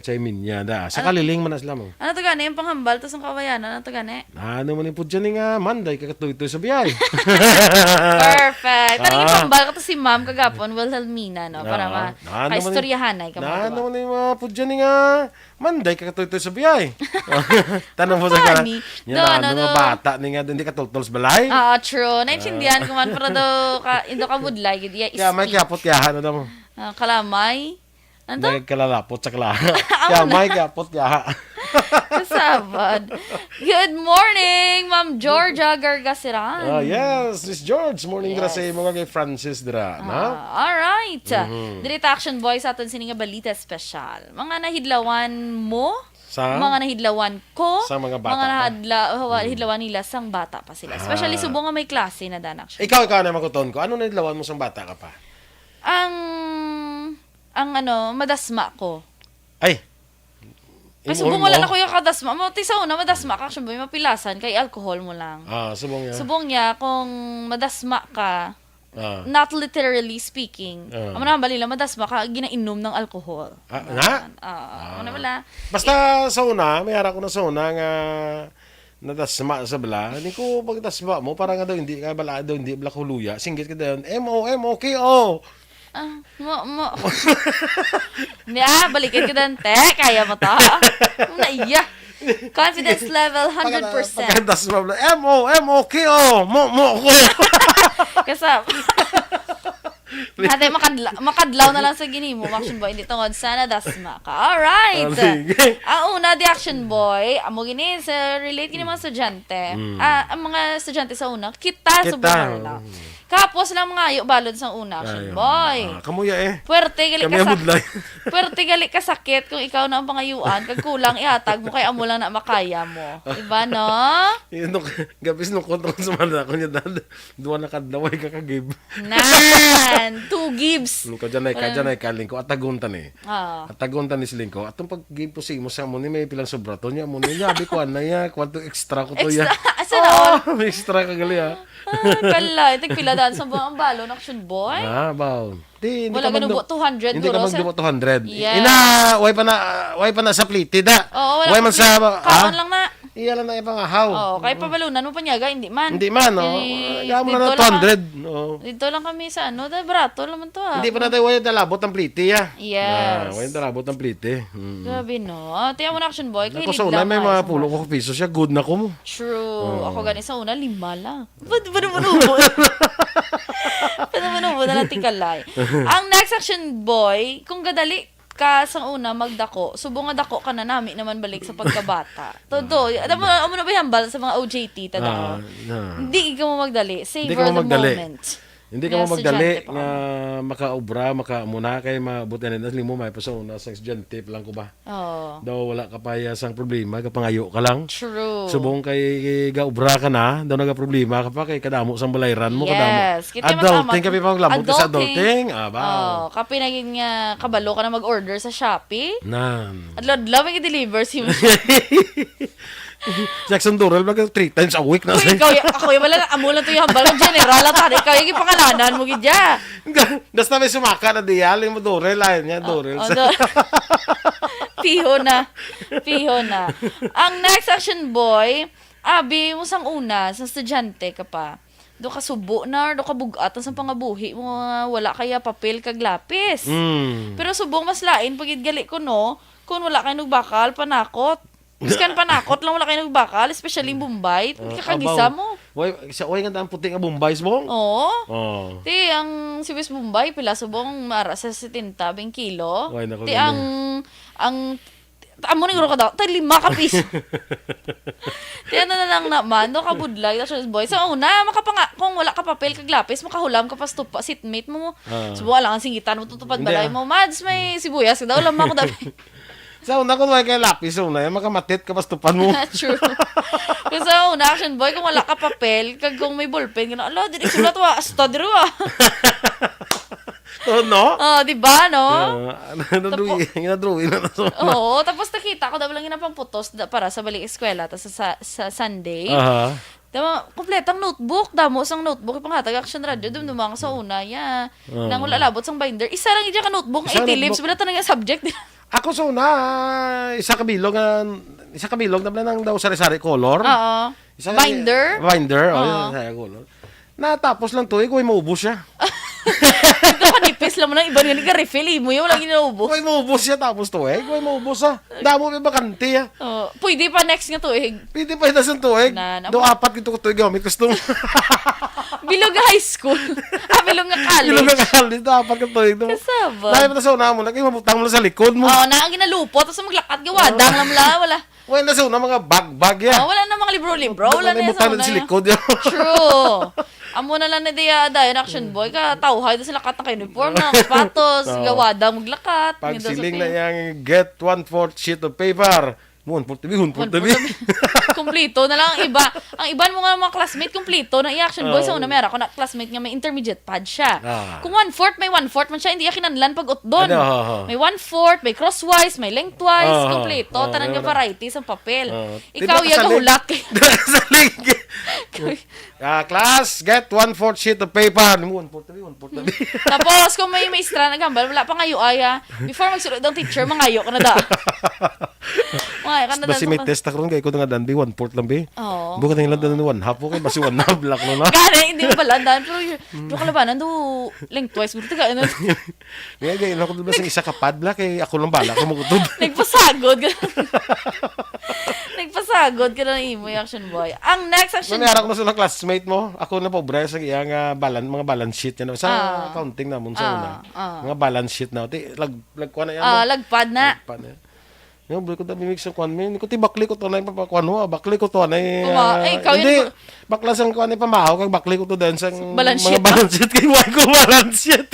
Chay Minya da. Sa Ano? Kaliling man na sila mo. Ano taga ni? Ang panghambal to sa Kawayan. Ano taga ni? Ano man yung pudyan ni nga Manday, kakatoy-toy sa biyay. Perfect. Ano yung Ah. pambal ko to si Ma'am kagapon, Wilhelmina, no? Para Ah. ma-, Ah, ano man yung, kaistoryahanay ka mo, na, ano diba? man yung mga pudyan ni nga Manday, kakatoy-toy sa biyay. Tanong mo sa Funny. Yan No, na, no, ano, no. mga bata ni nga, hindi katultol sa balay. Ah, true. Naintindihan Ah. ko man, pero do ka, indo ka budlay, gid. Iya, Kaya may ispit. kiyapot, kaya ano daw mo. Ah, kalamay. Ano to? Nagkalalapot sa kala. Amo Kaya na. may kiyapot, kaya. Kasabad. Good morning, Ma'am Georgia Gargasiran. Ah, yes, Miss George. Morning, Yes. Grace. Mo kay Francis dira, Ah, na? all right. Mhm. Diri ta, Action Boy, sa aton sini nga balita espesyal. Mga nahidlawan mo? Sa? Mga nahidlawan ko? Sa mga bata Mga pa? nahadla-, hawa-, Mhm. hidlawan nila sang bata pa sila. Especially Ah. subong nga may klase na dan, actually. Ikaw, ikaw na makuton ko. Ano nahidlawan mo sang bata ka pa? Ang, ang ano, madasma ko. Ay! Ay, Imo subong mo? wala na ko yung kadasma. Mo, ti sa una, madasma ka, actually, mapilasan, kay alcohol mo lang. Ah, subong niya. Subong niya, kung madasma ka, Ah. not literally speaking, Ah. amo na ang balila, madasma ka, ginainom ng alcohol. Ah, Ganun. nga? Oo, Ah. amo na bala. Basta sa una, may ara ko na sa una nga nadasma sa bala. Hindi ko pagdasma mo, para nga daw hindi ka bala, daw hindi bala ko luya. Singgit ka daw, M O, M O, K O. Ah, mo, mo. Niya, balikin ko dante. Kaya mo to? Naiya. Confidence level, hundred percent. Pagkadasma, M O, M O, K O, mo, mo, ko. Kasap. Ate, makadla-, makadlaw na lang sa ginimo, Action Boy. Hindi tungod sa nadasma ka. Alright. Ah, sige. Ang una, the Action Boy, amo gini, sa relate gini mga estudyante. Mm. Ah, ang mga estudyante sa una, kita sa Kita. Buhay lang. Kapos lang mga ayo balod sa una, Action Ay, Boy. Ah, kamuya eh. Puwerte gali Kami ka ang sa-, budlay. Puwerte gali ka sakit kung ikaw na ang pangayuan, kag kulang ihatag mo kay amo lang na makaya mo. Diba, no? Yun, no, gabis nung kontra sa mga ako niya, dad. Duwa na kadlaw, ay kakagib. Nan, two gives. Lingko, dyan ay ka, Wala. Dyan ay ka, lingko. Atagon ta ni. Ah. Atagon ta ni si lingko. Atong pag-give po sa imo sa mo ni, may pilang sobra to niya mo ni. Yabi ko, anay, ah. Kwanto extra ko to, Extra. ya. Asa na Oh, all? May extra ka gali, ah. Ah, kala, tagpila daan sa buang balon, Action Boy? Ah, baw. Di, hindi Wala ka ka magdu-, magduwa two hundred, hindi ka guro, sir. magduwa two hundred. Yes. Ina, way pa na, way pa na sa pliti, da. Oo, wala Way pa man pliti. sa, Kaon ah? lang na. Iya lang na ipangahaw. Oo, kay pabalunan mo pa niya, ga, hindi man. Hindi man, oh. Kay Kaya mo na dito na lang ka-, two hundred. Oo. dito lang kami sa ano, da, barato lang man to, ah. Hindi pa na tayo, way dalabot ang pliti, ah. Yes. Ah, way dalabot ang pliti. Mm. Grabe, no? Ah, tiyan mo na, Action Boy, Ako, kilid sa una, lang may nga mga sa pulo mga ko piso siya, good na ko mo. True. Oo. Ako gani sa una, lima lang. Pwede ba naman ubo? Pwede ba naman ubo na lang tikalay? Ang next, Action Boy, kung gadali ka sa una magdako, subong nga dako ka na nami naman balik sa pagkabata. Todo, alam mo, amo na ba yung hambal sa mga O J T, tanda Ah, ko? ah. Hindi ka mo magdali. Hindi Savor ka mo the magdali. moment. Hindi ka Nga mo magdali estudyante pa nga kami. makaobra, maka-, muna kay maabot na rin. Limo, may pa sa una, sa estudyante pa lang ko ba? Oo. Daw wala ka pa iya sang problema, kapangayo ka lang. True. Subong kay gaobra ka na, daw nagaproblema ka pa kay kadamo sang balayran mo, kadamo. Yes, kita Adulting, matama. kapi pang labot ka sa Adulting. adulting. Ah, ba? Oh, kapi na gid nga kabalo ka na mag-order sa Shopee. Nan. Adlaw-adlaw may i-deliver si mo. Jackson Durrell, baga three times a week na Uy, siya. ikaw, y-, ako yung wala, amo lang to yung hambal mo, General, at ano, ikaw yung ipangalanan mo, gid ya. Basta may sumaka na diya, yung mo Durrell, ayun niya, Oh, Durrell. oh, do- Piho na. Piho na. Ang next, Action Boy, abi mo sang una, sa estudyante ka pa. Do ka subo na, or do ka bugat sa pangabuhi mo, nga wala kaya papel kag lapis. Mm. Pero subong mas lain, pagid gali ko, no, kung wala kayo nagbakal, panakot. Biskan panakot lang, wala kayo nagbakal, especially yung Bombay. Ah, Kakagisa abaw. mo. Way, sa, way nga daan puti nga Bombay, subong? Oo. Oh. Ti, ang si Miss Bombay, pila subong, mara sa setenta bing kilo. Way, naku, Ti, ganda. ang, ang, amo ni ka daw, tay lima ka piso. Ti, ano na lang naman, no, kabudlay, Action Boy. Sa una, makapanga-, kung wala ka papel kag lapis, makahulam ka pa sa tupa, seatmate mo. Ah. Subuha lang ang singitan mo, tutupad Hindi, balay ah. mo. Mads, may sibuyas ka daw, lamang ko dami. Sa una, kung may kay lapis, sa una, yung makamatit ka, pastupan mo. True. Kung sa una, Action Boy, kung wala ka papel, kag kung may ballpen, gano'n, "Ala, dili sulat, wa, asta diri, wa." Oh, no? Oh, di ba, no? Ah, nadrawing, nadrawing na to. Oo, tapos nakita ko, dami lang yun ang pamputos da-, para sa balik eskwela, tas sa, sa, sa Sunday. Aha. Tama, kompletang notebook, damo sang notebook, ipanghatag Action Radio, dumduma ka sa una, ya. Oo. Nang wala labot sang binder. Isa lang iya ka notebook, Isa eighty libs, notebook. wala tanang nga subject. Ako sa una, isa ka bilog nga, isa ka bilog na pala nang daw sari-sari color. Oo. Isa ka Binder? Binder, oh, Oo. yun, sari color. Natapos lang tuig, way maubos siya. Ito kanipis lang mo nang iban nga ni ka-refill, imo yung walang ginaubos. Way maubos siya, tapos tuig, way maubos, ah. Damo may bakante, ah. Oh, pwede pa next nga tuig. Pwede pa ito sa tuig. Na, na Do mo. apat ito ko tuig, gamit gusto mo. Bilog nga high school. Ah, bilog nga college. Bilog nga college, do apat ka tuig. Do. Kasaba. Dahil pa sa una mo, lagi mabutang mo lang sa likod mo. Oh, na ang ginalupot, tapos maglakat, gawadang lang la, wala. Wala na sa una, mga bag-bag, ya. Oh, wala na mga libro-libro, Wala wala na na yung butang sa na una, sa ya. likod, ya. True. Amo na lang na diya, dayon Action Boy, ka tawhay, tapos lakat na ka uniform, na sapatos, Ah. gawadang, maglakat, Pag ganito sa siling na pin- yang get one-fourth sheet of paper, One-fourth tabi, one-fourth tabi. One-fourth tabi. Kumplito na lang ang iba. Ang iban mo nga mga classmate, kumplito na i-Action Boy. Sa Oo. una, meron ako na classmate nga may intermediate pad siya. Ah. Kung one-fourth, may one-fourth man siya, hindi niya kinahanglan pag-utdon. Ano, ho, ho. May one-fourth, may crosswise, may lengthwise, Ah, kumplito. ah, Tanan nga meron na. variety sa papel. Ah. Ikaw, Diba, ya kasalig? gahulat kay Kasalig. Ah, class, get one-fourth sheet of paper. Ano mo, one-fourth tabi, one-fourth tabi. Tapos, kung may maestra naghambal, wala pa ngayo, ay, ah, before magsulod ang teacher, mangayo ka na da. Mangayo ka na da. Basi may test ako ron, kay ko nga dandi, one-fourth lang, be. Oo. Bukan yung lang dandi, one-half, okay, basi one-half, black na na. Gani, hindi mo pala, ang dami, pero y-, pero kalabanan do, lengthwise, gusto ka, ano? Nga, gaya na ako doon, basta isa ka pad, black, eh, ako lang bala, ako magutod. Nagpasagod. Agod ka na imo, Action Boy. Ang next, Action Mami, ara ko na sa mga classmate mo. Ako na pobre sa iya nga balan-, mga balance sheet niya na. Sa Ah. accounting namon sa Ah, una. ah. Mga balance sheet na. Ti, lag-, lagkuan na yan, Ah, no? lagpad na. Lagpad na. Yung bro ko, dami mix ang kuan, men. Ko, ti, bakli ko to na yung papakuan mo, ah. Bakli ko to na yung, Kuma-, ah, eh, ikaw yun, hindi, bro. Bakla sang kuan, eh, pamahaw, kag bakli ko to dahil sa Balance mga sheet, no? balance sheet. Kay why ko balance sheet?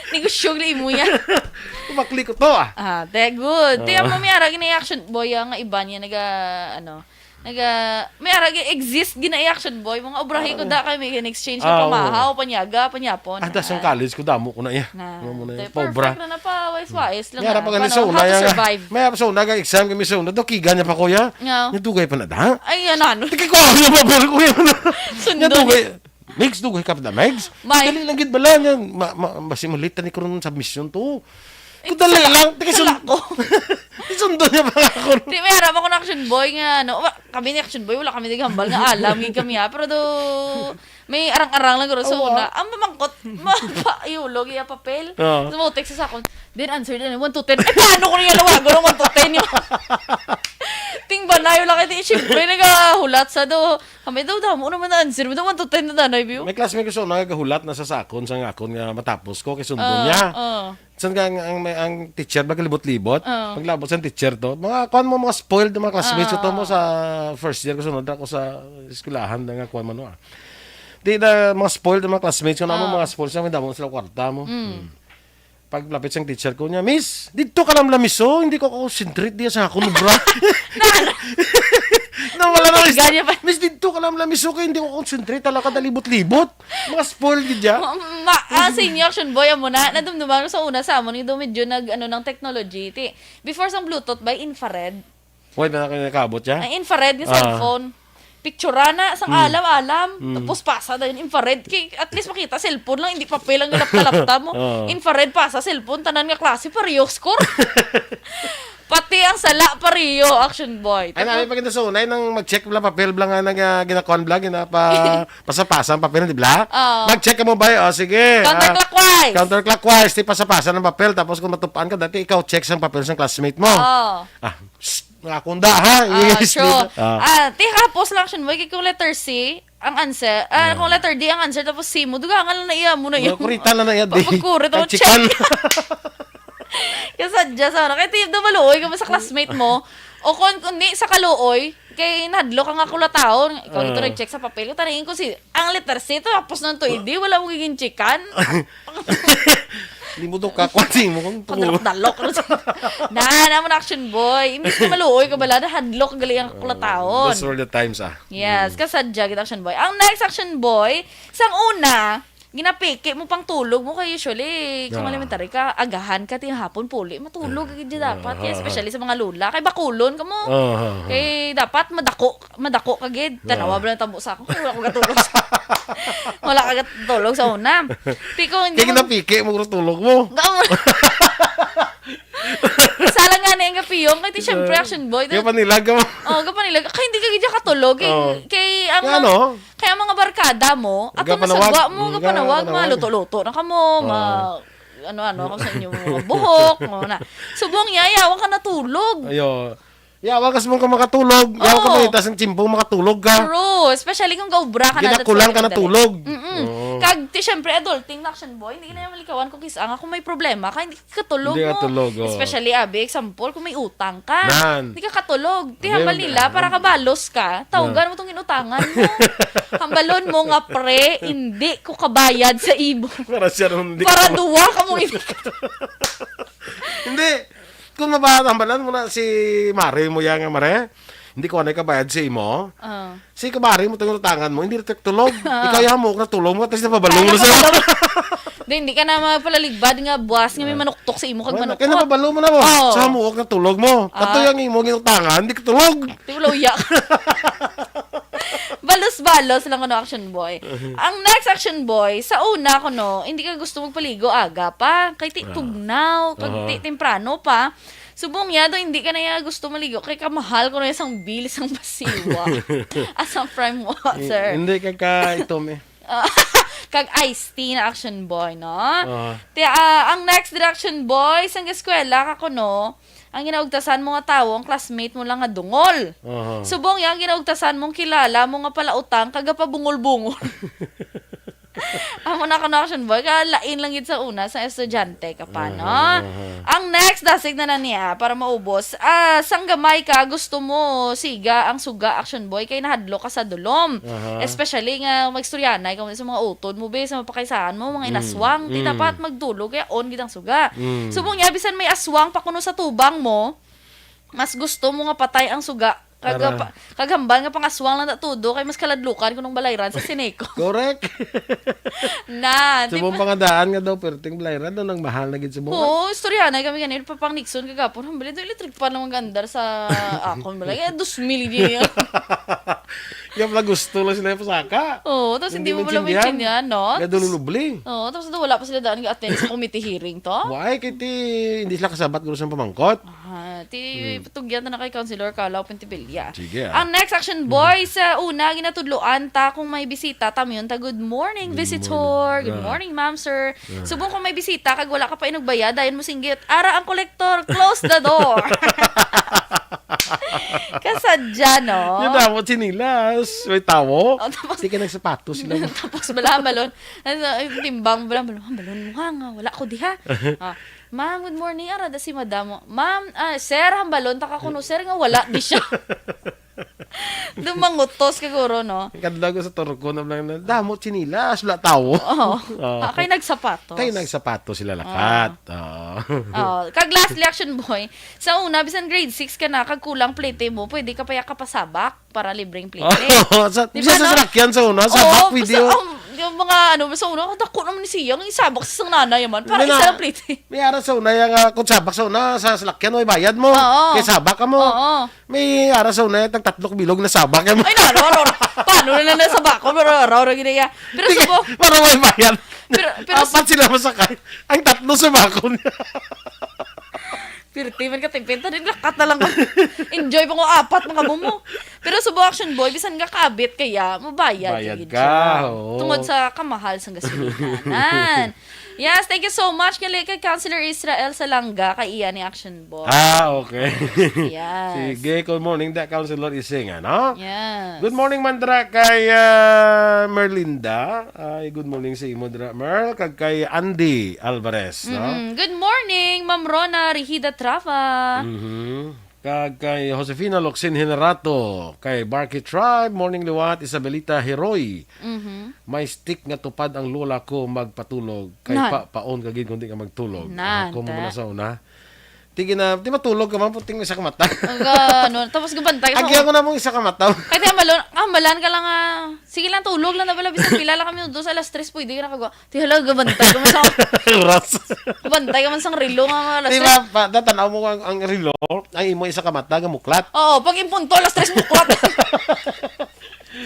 Negosyo gali mo yan. Bakli ko to, ah. Ah, te, good. Te, Ah. amo may arag ni Action Boy, ah, nga iba niya naga, ano, naga, may arag exist gina Action Boy, mga obrahe ko Ah. da kay may exchange Ah, nga oo. pamahaw, panyaga, panyapon. Ah, das ang Ah. college ko, damo ko na iya. Na, Amo na te, iya. Pobra. perfect na na pa, wais-wais lang May na. ara pa gani Paano, sa una, how to ya nga. survive? May ara pa sa una, kag exam kami sa una, daw kiga niya pa, kuya. Nga. Nadugay pa na da? Ay, yan, ano? Tiki ko, ano ba, pero kuya, ano? Sundon. Nadugay. Migs, dugay ka pa da, Migs? May. Dali lang gid bala niya. Ma, ma, basi malita ni karon sa mission to. Kung dali lang, tiki Sala sun-, ko. Sundo niya pa ako. Di, may harap ako na Action Boy nga, ano, wa-, kami ni Action Boy, wala kami naghambal nga alam, gid kami, ha. Pero do, may arang-arang lang guro sa Awa. una. Ang mamangkot, mapa-, ihulog iya papel. Oo. Sumutik sa sakon. Then answer din, one to ten. Eh, paano ko niya lawagon ang one to ten yun? Ting banayo lang, eh, di, siyempre, nagahulat sa do. Kami daw, damo naman na answer. Daw one to ten na danay, view. May classmate ko sa una, nagahulat na sa sakon, sa akon nga matapos ko, kay sundo Ah, niya. ah. San ka ang, ang, may, ang teacher ba kalibot-libot? Oo. Paglabot sa teacher to, mga kuan mo, mga spoiled, mga classmates ko to mo Ah. sa first year ko, sunod ako sa eskwelahan na nga kuan man, no, ah. Di na, mga spoiled, mga classmates ko na mo, Ah. mga spoiled sa may damo sila kwarta mo. Mm. Hmm. Paglapit sang teacher ko niya, "Miss, didto ka lang lamiso, hindi ko concentrate diya sa akon, bra." Na, wala na, Miss. Ganya pa. "Miss, didto ka lang lamiso, kay hindi ko concentrate, talaga kalibot-libot." Mga spoiled gid ya. Ma, ma, ah, sa inyo, Action Boy, amo na, nadumduman ko sa una sa amon, yung medyo nag, ano, ng technology. Ti, before sang Bluetooth, by infrared. Wait, na kayo nakabot ya? Ang infrared nga Ah. cellphone. Picture na, sang Mm. alam-alam. Mm. Tapos pasa na yung infrared. Kay, at least makita, cellphone lang, hindi papel ang lapta-lapta mo. Oo. Infrared, pasa, cellphone, tanan nga klase, pareho score. Pati ang sala, pareho, Action Boy. Ay, Tapos na, pag ito sa unay, nang mag-check bla, papel bla nga, nag, ah, ginakuan bla, ginapa-, pasa-pasa ang papel, di bla? Oo. Mag-check ka mo ba? O, sige. Ah, Counterclockwise. counterclockwise, di pasa-pasa ng papel. Tapos kung matupaan ka, dati ikaw check sang papel sang classmate mo. Oo. Ah, psst, mga kunda, ha? Ah, Yes, true. di ba? Ah. Ah, ti, hapos lang siya mo. Kay kung letter C, ang answer, ah, Ah. kung letter D ang answer, tapos C mo, dugangan lang na iya mo na Mga yun. kurita lang na iya, Pa-, di. pagkurit, Ang tapos chikan. check. Kasadya sa ano. Kaya ti, daw maluoy ka mo sa classmate mo. O kung, kung di, sa kaluoy, kay nahadlok ka nga kulataon. Ikaw dito Ah. nag-check sa papel ko. Taningin ko si, ang letter C to, tapos nang to, hindi, wala mo giging chikan. Hindi mo to kakwati mo kung Pagdalok-dalok. Na, na mo na Action Boy. Imbis na maluoy ka bala, nahadlok gali ang kulataon. Those were the times, ah. Yes, Mm. kasadya gid Action Boy. Ang next Action Boy, sang una, ginapiki mo pang tulog mo kay usually, kung Ah. elementary ka, agahan ka, ting hapon puli, matulog ka gid dapat. Kaya Ah. especially sa mga lula, kay bakulon ka mo. Ah. Kay dapat madako, madako ka gid. Tanawa Ah. ba lang tabo sa ako? Kay wala ko gatulog sa, wala ka gatulog sa una. Tiko, hindi Kay mo ginapiki mo, tulog mo. Gamo. Sala nga na yung kapiyong, kay ti syempre Ah. Action Boy. Kaya panilag ka mo. Oh, kapanilag. Kay hindi ka gid katulog. Kay, Oh. kay ang Kaya mga, ano? kay ang mga barkada mo, ato Gapanawag. masagwa mo, Mm, gapanawag, gapanawag. maluto-luto na ka mo, ma-, Ah. ano-ano ka sa inyo, mga buhok, mo na. Subong niya, yawa ka natulog. Ayo. Yawa ka sa mong ka makatulog. Yawa ka Oo. mo, itas ang tsimpo, makatulog ka. True. Especially kung gaubra ka na, that's Ginakulang why ka na madali. tulog. Mm-mm. Oo. Kag, ti, syempre, adulting na Action Boy, hindi ka na malikawan kung kis-, ang ako may problema ka, hindi ka katulog Hindi mo. katulog, oo. Especially, abi, example, kung may utang ka, Nan. hindi ka katulog. Ti, Hindi, hambal hindi. nila, para kabalos ka, tawgan Nan. mo tong inutangan mo. Hambalon mo nga, "Pre, hindi ko kabayad sa imo." Para siya ron, hindi Para ko duwa ka mong hindi. Hindi. Kung mabatambalan mo na si Mare mo yan nga, Mare, hindi ko anay kabayad sa imo. Ah. Si Kabari mo, itong utangan mo, hindi rin tulog. Ah. Ikaw yung hamuok na tulog mo, at least napabalong Kaya mo sa napabalong. Di, hindi ka na mapalaligbad nga buwas nga may Ah. manuktok sa imo kag Wala, manukot. kaya napabalong mo na mo. Oo. Sa hamuok na tulog mo. Ah. Ato yung imo ginutangan, hindi ka tulog. Di, wala uya. Balos-balos lang, ano, Action Boy. Ang next Action Boy, sa una, kuno, hindi ka gusto magpaligo aga pa. Kay ti-, Ah. tugnaw, kag Aha. ti-, temprano pa. Subong niya do, hindi ka na niya gusto maligo. Kay kamahal ko na isang bill, isang basiwa. As a prime water. Eh, hindi ka ka itom eh. Ah, kag iced tea na Action Boy, no? Aha. Ti, ah, ang next diri Action Boy, sang eskwela ka kuno, ang ginaugtasan mo nga tawo, ang classmate mo lang nga dungol. Aha. Subong ya, ang ginaugtasan mong kilala mo nga palautang, kag gapabungol-bungol. Amo na kuno Action Boy, ka lain lang gid sa una, sa estudyante ka pa, no? Aha, aha. Ang next, dasig na na niya para maubos. Ah, sang gamay ka, gusto mo siga ang suga, Action Boy, kay nahadlok ka sa dulom. Aha. Especially nga magstoryanay ka sa mga utod mo, be, sa mapakaisahan mo, mga Mm, inaswang. Di mm. dapat magdulog, kaya on gid ang suga. Mm. Subong niya, bisan may aswang pa kuno sa tubang mo, mas gusto mo nga patay ang suga. Kag Para pa, kag hambal nga pangaswang lang na tudo, kay mas kaladlukan kunong balayran sa Sineco. Correct. Na, di Subong ba? Pangadaan nga daw, perting balayran daw, nang mahal na gid sa buwan. Oo, istoryahanay kami ganito, pa pang Nixon kagapon, hambal ito, electric fan lang mag-andar sa akon, balay, eh, dos mil niya. Yung pala gusto lang sila yung pasaka. Oo, tapos Hindi hindi mo pala maintindihan. maintindihan, no? Kaya doon lulubli. Oo, tapos doon wala pa sila daan nga attend sa committee hearing to. Why? Kaya ti, hindi sila kasabat guro sa pamangkot. Ah, ti, Hmm. patugyan na kay Councilor Carlo Pentibilla. Sige, ah. Ang next Action Boy, sa una, ginatudloan ta kung may bisita, tamyon ta, "Good morning, Good visitor." morning. Good Ah. morning, ma'am, sir. Ah. Subong kung may bisita, kag wala ka pa inugbayad, dayon mo singgit, "Ara ang kolektor, close the door." Kasadya, no? Yung damo, tsinelas. May tawo. Oh, tapos Di ka nagsapatos sila. Tapos bala, balon. Ano, ay, timbang, bala, balon. "Ah, balon mo ha, nga wala ko diha." Ah, "Ma'am, good morning. Ara da si madam mo." "Ma'am, ah, sir, hambalon ta ka kuno, sir, nga wala di siya." Dumangutos ka guro, no? Kadlaw ko sa Turko na lang na, "Damo tsinelas, wala tawo." Oo. Oo. Ah, kay nagsapatos. Kay nagsapatos sila lakat. Oo. Oo. Oo. Kag lastly, Action Boy, sa una, bisan grade six ka na, kag kulang plete mo, pwede ka pa ya kapasabak para libreng plete. Oo, sa, Di bisan ba, sa no? salakyan sa una, Oo, sabak, pwede basta, yun. um, yung mga, ano, sa una, "Ang dako naman ni siya, ang isabak sa isang nanay, man, para May na- isa lang plete." May ara sa una, yung, ah, kung sabak sa una, sa salakyan, may bayad mo. Oo. Kay sabak ka mo. Oo. May ara sa una, tag tatlok bilog na sabak ka mo. Ay, naro, naro. Paano na lang nasabak ko? Pero, naro, naro, gini, ya. Pero Sige, subo. para may bayad. Pero, pero Apat sila masakay. Ang tatlo sa bakon. Pirti man ka, timpenta din, lakat na lang ko. Enjoy pa ko apat, mga bumo. Pero subo, Action Boy, bisan nga kabit kaya, mabayad Bayad gid ka, siya. oo. Tungod sa kamahal sa gasolinanan. Yes, thank you so much kay, kay Councilor Israel Salanga, kay iya ni Action Boy. Ah, okay. Yes. Sige, good morning, da, Councilor Ising, ano? Yes. Good morning, man, dra, kay, ah, Merlinda. Ay, good morning sa imo, dra, Merl, kag kay Andy Alvarez, no? Mm-mm. Good morning, Ma'am Rona Rihida Trava. Mhm. Kag kay Josefina Locsin Generato, kay Barky Tribe, morning liwat, Isabelita Heroy. Mhm. May stick nga tupad ang lola ko magpatulog, kay Nan. pa, paon ka gid kung di ka magtulog. Nan, Ah, kung ta. muna sa una. Tige na, di matulog ka man, puting isa ka mata. Ang ga-, ano, tapos gabantay ka Agi sa ako na mong isa ka mata. Kaya di, ambalon, ambalan ka lang, ah, sige lang, tulog lang na pala, bisan pila lang kami, dos, alas tres, pwede ka na kagwa. Ti, hala, gabantay ka man sa Oras. Gabantay ka man sang relo nga mga alas Di tres. ba, pa, natanaw mo ang, ang relo, ang imo isa ka mata nga muklat. Oo, pag impunto, alas tres muklat.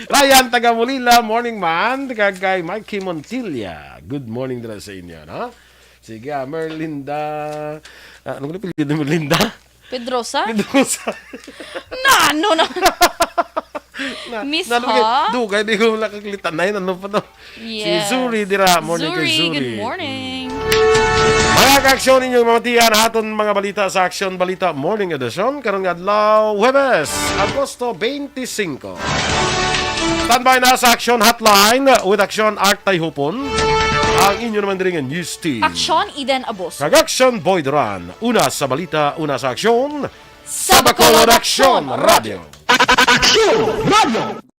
Ryan taga Molila, morning man. Kag kay Mikey Montilla, good morning dira sa inyo, no? Sige, ah, Merlinda. Ah, ano nga apelyido ni Merlinda? Pedrosa? Pedrosa. Na, ano na? Na, Miss na, Ha? Dugay, di ko nakaklitan na yun. Ano pa to? Yes. Si Zuri, dira. Morning kay Zuri, Zuri. Good morning. Mga kaaksyon, inyong mamatian, aton mga balita sa Aksyon Balita Morning Edition. Karong adlaw, Huwebes, Agosto twenty-five. Standby na sa Aksyon Hotline with Aksyon Art Tayhupon. Ang inyo naman diri nga news team. Aksyon Eden Abos. Kag Aksyon Boy Duran. Una sa balita, una sa aksyon. Sa Bacolod Aksyon Radio. Aksyon Radio.